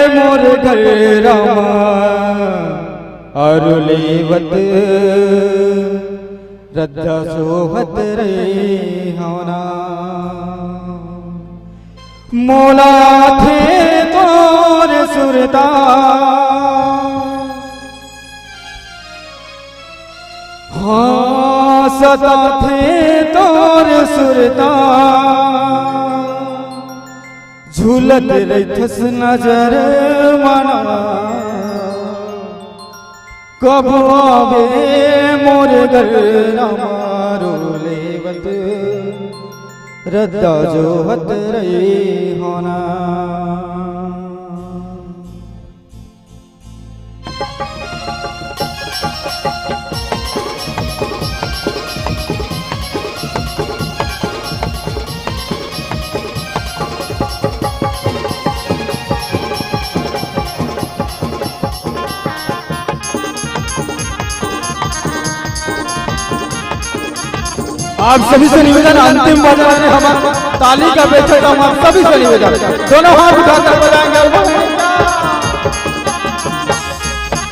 मोर घर रामा, अरु लेवत रद्दा सोहत रहे हवना। मोला आथे तोर सुरता, हाँ, सताथे तोर सुरता, झूलत रहिथस नजर मना। कब आबे मोर घर रामा, अरु लेवत रद्दा जोहत रहे हवना। आप सभी से निवेदन, अंतिम भजन है हमारा, ताली का बेहतर, हमारे सभी से निवेदन, दोनों हाथ उठाकर बजाएंगे।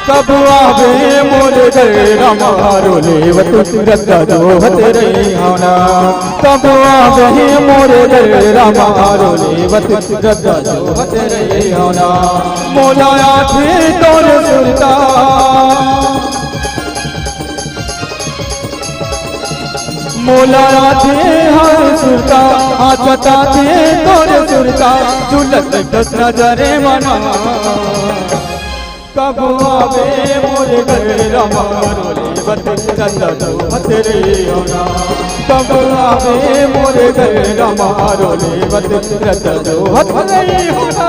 कब आबे मोर घर रामा, अरु लेवत रद्दा जोहत रहे हवना। कब आबे मोर घर रामा, अरु लेवत रद्दा जोहत रहे हवना। मोला आथे तोर सुरता, मोला आथे हर सुरता, आ सताथे तोर सुरता, झूलत रहिथस नजर मना। कब आबे मोर घर रामा, अरु लेवत रद्दा जोहत रहे हवना। कब आबे मोर घर रामा, अरु लेवत रद्दा जोहत रहे हवना।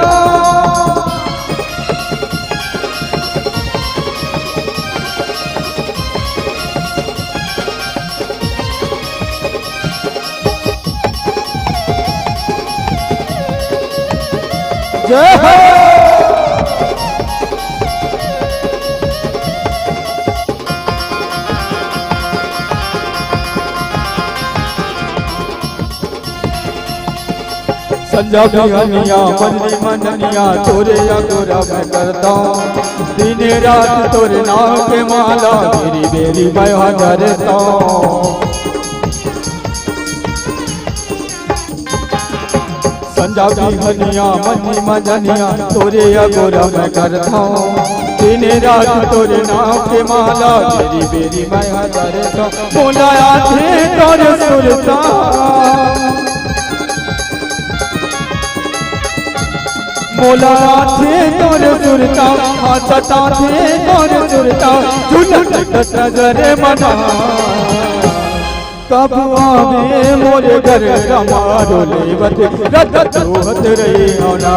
जय हो। संझा बिहनिया मंझी मंझनिया तोरे अगोरा मैं करतंव। दिन रात तोरे नाम के माला बेरी बेरी मैं हा धरतंव। संझा बिहनिया मंझी मंझनिया तोरे अगोरा मैं करतंव। दिन रात तोरे नाम के माला बेरी बेरी मैं हा धरतंव। मोला आथे तोर सुरता, मोला आथे तोर सुरता, हाँ सताथे तोर सुरता, झूलत रहिथस नजर मना। कब आबे मोर घर रामा, अरु लेवत रद्दा जोहत रहे हवना।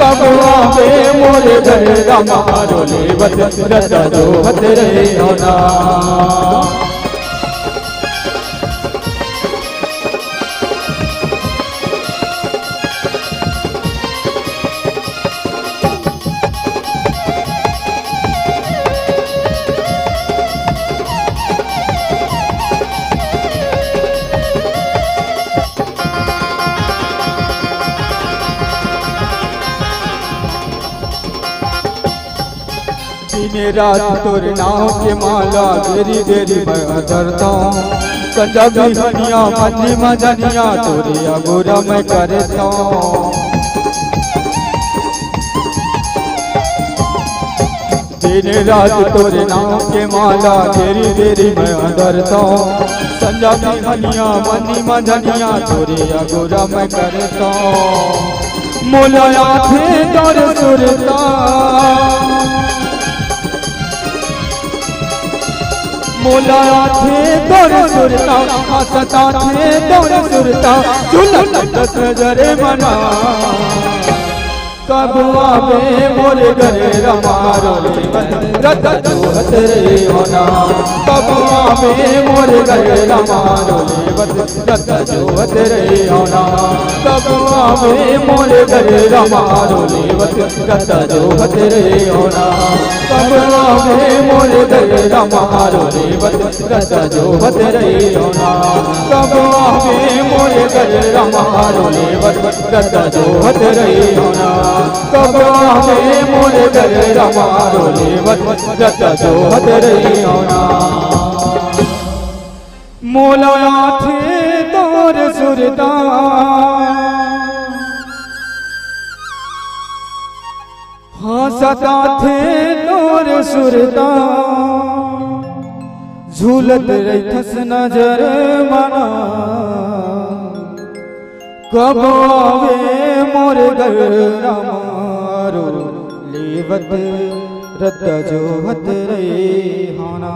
कब आबे मोर घर रामा, अरु लेवत रद्दा जोहत रहे हवना। दिन रात तोरे नाव के माला बेरी बेरी मैं धरता हूँ। संजा बिहनिया मन्नी मजनिया तोरे अगोरा मैं करता हूँ। दिन रात तोरे नाव के माला बेरी बेरी मैं धरता हूँ। संजा बिहनिया मन्नी मजनिया तोरे अगोरा मैं करता हूँ। मोला आथे तोर सुरता, मोला आथे तोर सुरता, हंसत आथे तोर सुरता, झूलत दस नजरे मना। कब आवे मोर घर रमा रोले बन, रत जोहत रे होना। कब आवे मोर घर रमा रोले बन, रत जोहत रे होना। कब आवे मोर घर रमा रोले बन, रत जोहत रे होना। कब आवे मोर घर रमा रोले बन, रत जोहत रे होना। कब आवे मोर घर रमा रोले बन, रत जोहत रे होना। कब आवे मोर घर रमा रोले बन, रत जोहत रे होना। मोला आथे तोर सुरता, हंसत आथे तोर सुरता, झूलत रहिथस नजर मना। कब आवे मोर घर रमा रोले बन, रत जोहत रे होना।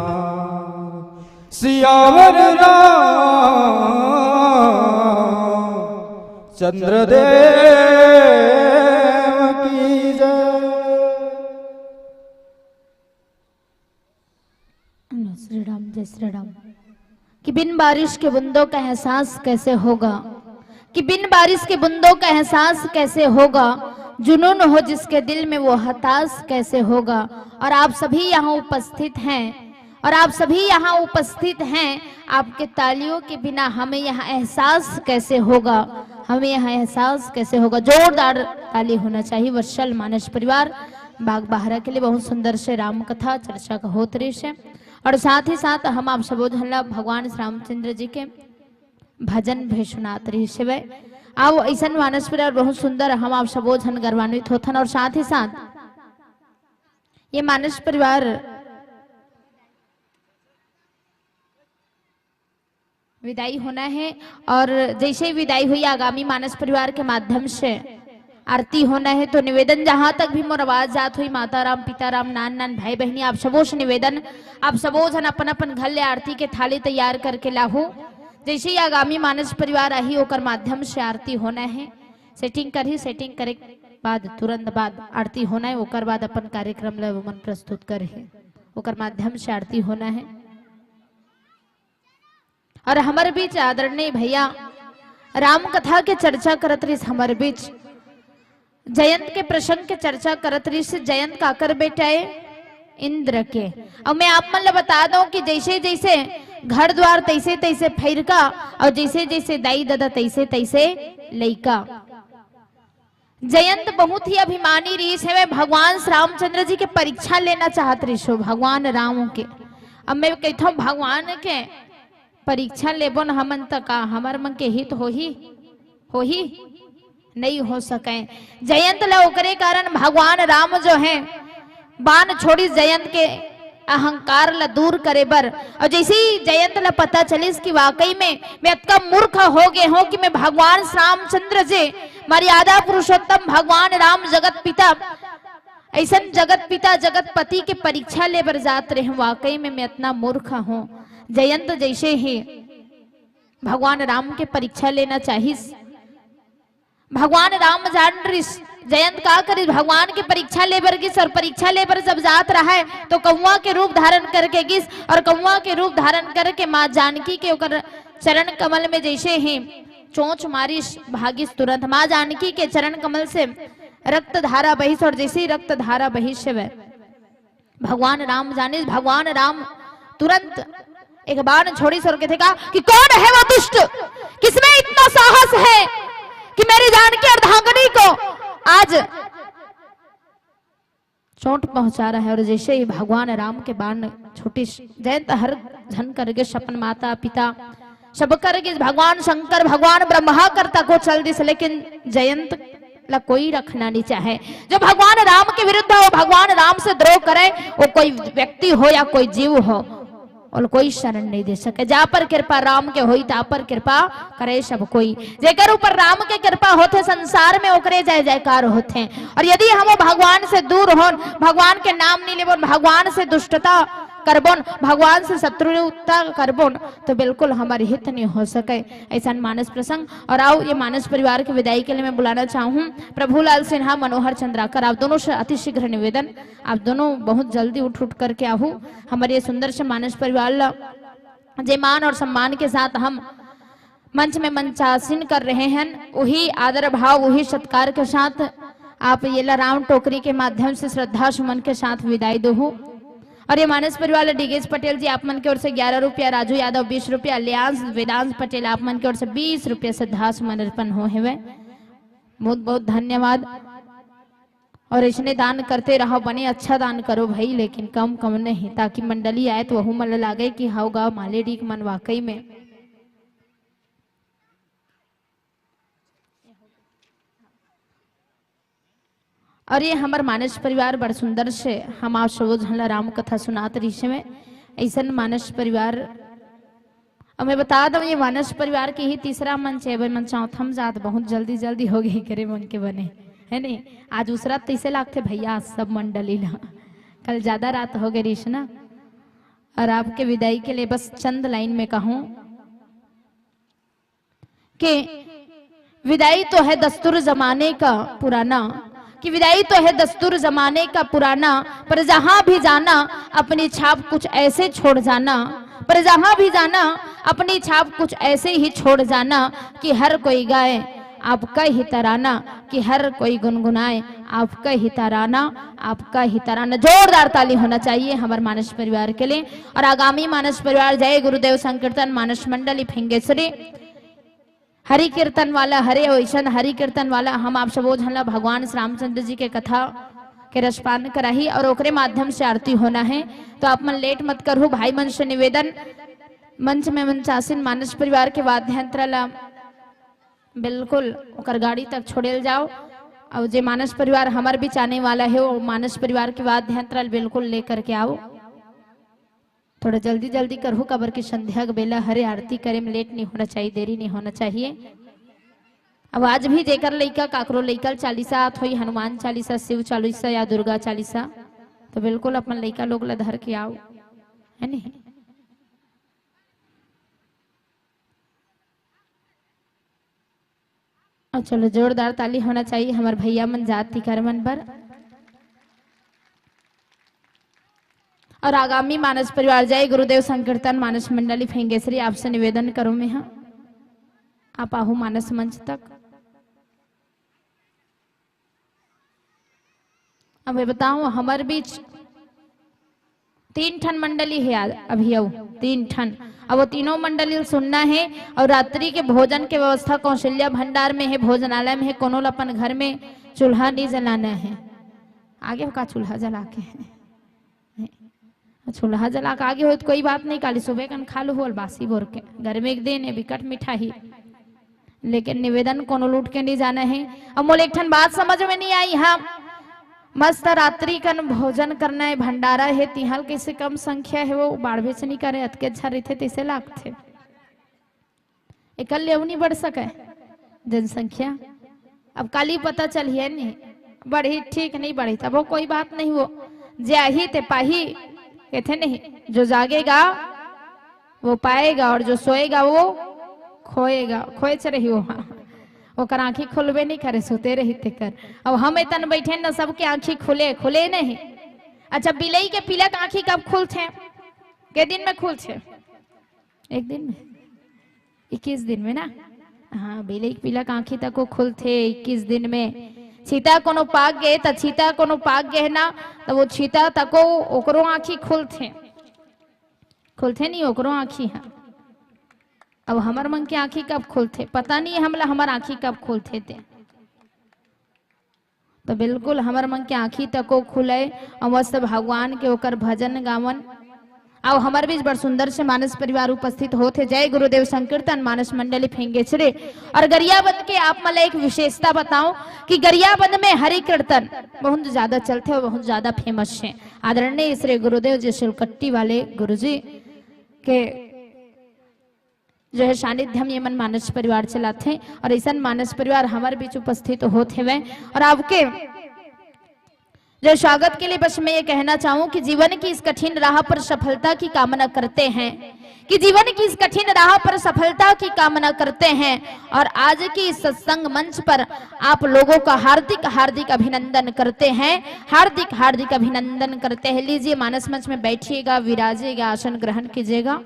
सियावर राम चंद्रदेव की जय। श्री राम, जय श्री राम। कि बिन बारिश के बूंदों का एहसास कैसे होगा, कि बिन बारिश के बूंदों का एहसास कैसे होगा, जुनून हो जिसके दिल में वो हताश कैसे होगा। और आप सभी यहाँ उपस्थित हैं, और आप सभी यहाँ उपस्थित हैं, आपके तालियों के बिना हमें यहाँ एहसास कैसे होगा, हमें यहाँ एहसास कैसे होगा। जोरदार ताली होना चाहिए। वर्षल मानस परिवार बागबाहरा के लिए बहुत सुंदर से राम कथा चर्चा का होत रहिस हे, और साथ ही साथ हम आप सबो झन ला भगवान श्री रामचंद्र जी के भजन भी सुनात रहिस हवय। आओ, अइसन मानस परिवार बहुत सुंदर, हम आप सबो झन गौरवान्वित होथन, और साथ ही साथ ये मानस परिवार विदाई होना है, और जैसे ही विदाई हुई, आगामी मानस परिवार के माध्यम से आरती होना है। तो निवेदन, जहां तक भी मोर आवाज जात हुई, माता राम, पिता राम, नान नान, भाई बहिनी, आप सबो से निवेदन, आप सबो झन अपन अपन घर ले आरती के थाली तैयार करके लाहू। जैसे ही आगामी मानस परिवार आही, ओकर माध्यम से आरती होना है। सेटिंग करही, सेटिंग करे के बाद, तुरंत बाद आरती होना है, ओकर बाद अपन कार्यक्रम ला ओमन प्रस्तुत करही, ओकर माध्यम से आरती होना है। और हमर बीच आदरणीय भैया राम कथा के चर्चा करत रहिस, हमर बीच जयंत के प्रसंग के चर्चा करत रहिस। जयंत काकर बेटा ए? इंद्र के। अब मैं आप मन ला बता दूं कि जैसे जैसे घर द्वार तैसे तैसे फैरका, और जैसे जैसे दाई ददा तैसे तैसे लइका। जयंत बहुत ही अभिमानी रहिस हवय, भगवान श्री रामचंद्र जी के परीक्षा लेना चाहत रहिस हो, भगवान राम के। अब मैं कहथों, भगवान के परीक्षा लेबो न हमन, त का हमर मन के हित होही? होही? नहीं हो सके। जयंत ला ओकरे कारण भगवान राम जो है, बाण छोड़िस जयंत के अहंकार ला दूर करे बर। और जैसे ही जयंत ला पता चलिस कि वाकई में मैं अतका मूर्ख हो गए हूँ कि मैं भगवान श्री रामचंद्र जी, मर्यादा पुरुषोत्तम भगवान राम, जगत पिता, ऐसन जगत पिता, जगत पति के परीक्षा ले बर जात रहे हूँ, वाकई में मैं इतना मूर्ख हूँ। जयंत जैसे ही भगवान राम के परीक्षा लेना चाहिस, भगवान राम जान रिस, जयंत का करिस, भगवान के परीक्षा ले बर गिस, और परीक्षा ले बर जब जात रहा है तो कौआ के रूप धारण करके गिस, और कौआ के रूप धारण करके माँ जानकी के ओकर चरण कमल में जैसे ही चोंच मारिस, भागिस तुरंत। माँ जानकी के चरण कमल से रक्त धारा बहिस, और जैसे ही रक्त धारा बहिस हवय, भगवान राम जानिस, भगवान राम तुरंत एक बाण छोड़िस और कहथे का कि कौन है वो दुष्ट, किसमें इतना साहस है कि मेरी जानकी अर्धांगिनी को आज चोट पहुंचा रहा है। और जैसे ही भगवान राम के बाण छूटिस, जयंत हर झन कर गिस, अपन माता पिता सब कर गिस, भगवान शंकर, भगवान ब्रह्मा कर तको चल दिस, लेकिन जयंत ला कोई रखना नहीं चाहे। जो भगवान राम के विरुद्ध हो, भगवान राम से द्रोह करे, वो कोई व्यक्ति हो या कोई जीव हो, और कोई शरण नहीं दे सके। जा पर कृपा राम के होई, ता पर कृपा करे सब कोई। जेकर ऊपर राम के कृपा होथे, संसार में ओकरे जय जयकार होथे। और यदि हम भगवान से दूर होन, भगवान के नाम नहीं लेबोन, भगवान से दुष्टता करबोन, भगवान से शत्रुता करबोन, तो बिल्कुल हमर हित नहीं हो सके। ऐसन मानस प्रसंग। और आओ, ये मानस परिवार के विदाई के लिए मैं बुलाना चाहूँ प्रभुलाल सिन्हा, मनोहर चंद्राकर, आप दोनों से अति शीघ्र निवेदन, आप दोनों बहुत जल्दी उठ उठ करके आहू। हमर ये सुंदर से मानस परिवार ला जे मान और सम्मान के साथ हम मंच में मंचासीन कर रहे हैं, वही आदर भाव, वही सत्कार के साथ आप येला राउंड टोकरी के माध्यम से श्रद्धा सुमन के साथ विदाई दोहू। और ये मानस परिवार ला डीगेश पटेल जी आप मन के ओर से ग्यारह रुपया, राजू यादव बीस रुपया, अलियांश वेदांश पटेल आप मन के ओर से बीस रुपया श्रद्धा सुमन अर्पण हो हेवय। बहुत बहुत धन्यवाद। और इसने दान करते रहो, बने अच्छा दान करो भाई, लेकिन कम कम नहीं, ताकि मंडली आए तो वहू मन ल लागे कि हाउ गा मालेडीक मन वाकई में। और ये हमर मानस परिवार बड़ सुंदर से हम आप सबो झन ला राम कथा सुनात रहिस में, ऐसन मानस परिवार। अब मैं बता दऊं, ये मानस परिवार के ही तीसरा मंच है। भाई मन चौथा म जात बहुत जल्दी जल्दी हो गई करे मन के बने, है नहीं? आज दूसरा तैसे लागथे भैया, सब मंडली ला कल ज्यादा रात हो गई रहिस ना। और आपके विदाई के लिए बस चंद लाइन में कहूं कि विदाई तो है दस्तूर जमाने का पुराना, कि विदाई तो है दस्तूर जमाने का पुराना, पर जहां भी जाना अपनी छाप कुछ ऐसे छोड़ जाना, पर जहां भी जाना अपनी छाप कुछ ऐसे ही छोड़ जाना कि हर कोई गाए आपका ही तराना, कि हर कोई गुनगुनाए आपका ही तराना, आपका ही तराना। जोरदार ताली होना चाहिए हमारे मानस परिवार के लिए। और आगामी मानस परिवार जय गुरुदेव संकीर्तन मानस मंडली फिंगेश्वरी, हरि कीर्तन वाला, हरे ओइसन हरि कीर्तन वाला, हम आप सबो झन ला भगवान श्री रामचंद्र जी के कथा के रसपान कराही और ओकरे माध्यम से आरती होना है। तो आप मन लेट मत करहु, भाई मन से निवेदन, मंच में मंचासीन मानस परिवार के वाद्य यंत्र ला बिल्कुल ओकर गाड़ी तक छोड़ेल जाओ। और जे मानस परिवार हमर बीच आने वाला है, वो मानस परिवार के वाद्य यंत्र ला बिल्कुल लेकर के आओ। थोड़ा जल्दी जल्दी करहु, काबर कि संध्या के बेला हरे, आरती करे में लेट नहीं होना चाहिए, देरी नहीं होना चाहिए। अब आज भी जेकर लइका, काकरो लइका ल चालीसा आत होई, हनुमान चालीसा, शिव चालीसा या दुर्गा चालीसा, तो बिल्कुल अपन लइका लोग ला धर के आओ, है नहीं? और चलो, जोरदार ताली होना चाहिए हमर भैया मन जात तिकर मन बर। और आगामी मानस परिवार जय गुरुदेव संकीर्तन मानस मंडली फिंगेश्वरी, आपसे निवेदन करूं मैं, हाँ, आप आहू मानस मंच तक। अब मैं बताऊं, हमर बीच तीन ठन मंडली है आज, अभी अउ तीन ठन। अब वो तीनों मंडली ल सुनना है। और रात्रि के भोजन के व्यवस्था कौशल्या भंडार में है, भोजनालय में है, कोनो ल अपन घर में चूल्हा नहीं जलाना है। आगे हो का चूल्हा जला के है? चूल्हा जला के आगे हो तो कोई बात नहीं, काली सुबह कन खा लो होल बासी बोर के। गर्मी के दिन है, बिकट मिठाई। लेकिन निवेदन कोनो लूट के नहीं जाना है। अब मोला एक ठन बात समझ में नहीं आई, हाँ, मस्त रात्रि कन भोजन करना है, भंडारा है, तिहां ल कैसे कम संख्या है, वो बाढ़ बेच नहीं करे, अतके अच्छा रहिथे, तैसे लागथे। एकर ले अउ नहीं बढ़ सके जनसंख्या। अब काली पता चलिए नहीं बढ़ी, ठीक नहीं बढ़ी, तब वो कोई बात नहीं, वो जे आही ते पाही, कहते नहीं, जो जागेगा वो पाएगा और जो सोएगा वो खोएगा। खोए च रही वो, हाँ, ओकर आंखी खुलबे नहीं करे, सुते रही तेकर। अब हम एतन बैठे न, सबके आंखी खुले, खुले नहीं। अच्छा, बिलई के पीलक आंखी कब खुलथे? के दिन में खुलथे? एक दिन में, इक्कीस दिन में ना। हाँ, बिलई के पीलक आंखी तको खुलथे इक्कीस दिन में। छीता कोनो पाक गे, त छीता कोनो पाक गे ना, त वो छीता तको ओकरो आंखी खुलथे, खुलथे नहीं ओकरो आंखी, हाँ। अब हमर मन के आंखी कब खुलथे, पता नहीं हमला हमर आंखी कब खुलथे ते। तो बिल्कुल हमर मन के आँखी तको खुले, अउ मस्त भगवान के ओकर भजन गावन। अउ हमर बीच बड़ सुंदर से मानस परिवार उपस्थित होत हे। जय गुरुदेव संकीर्तन मानस मंडली फेंगेचरे। अउ गरियाबंद के आप मन ला एक विशेषता बताओं कि गरियाबंद में हरि कीर्तन बहुत ज्यादा चलथे अउ बहुत ज्यादा famous हे। आदरणीय श्री गुरुदेव जी सिलकट्टी वाले गुरुजी के जो है सानिध्य में ये मन मानस परिवार चलाथे अउ अइसन मानस परिवार हमर बीच उपस्थित होत हेवय। अउ आपके जो स्वागत के लिए बस मैं ये कहना चाहूँ कि जीवन की इस कठिन राह पर सफलता की कामना करते हैं, कि जीवन की इस कठिन राह पर सफलता की कामना करते हैं। और आज के इस सत्संग मंच पर आप लोगों का हार्दिक हार्दिक अभिनंदन करते हैं, हार्दिक हार्दिक अभिनंदन करते हैं। लीजिए, मानस मंच में बैठिएगा, विराजिएगा, आसन ग्रहण कीजिएगा।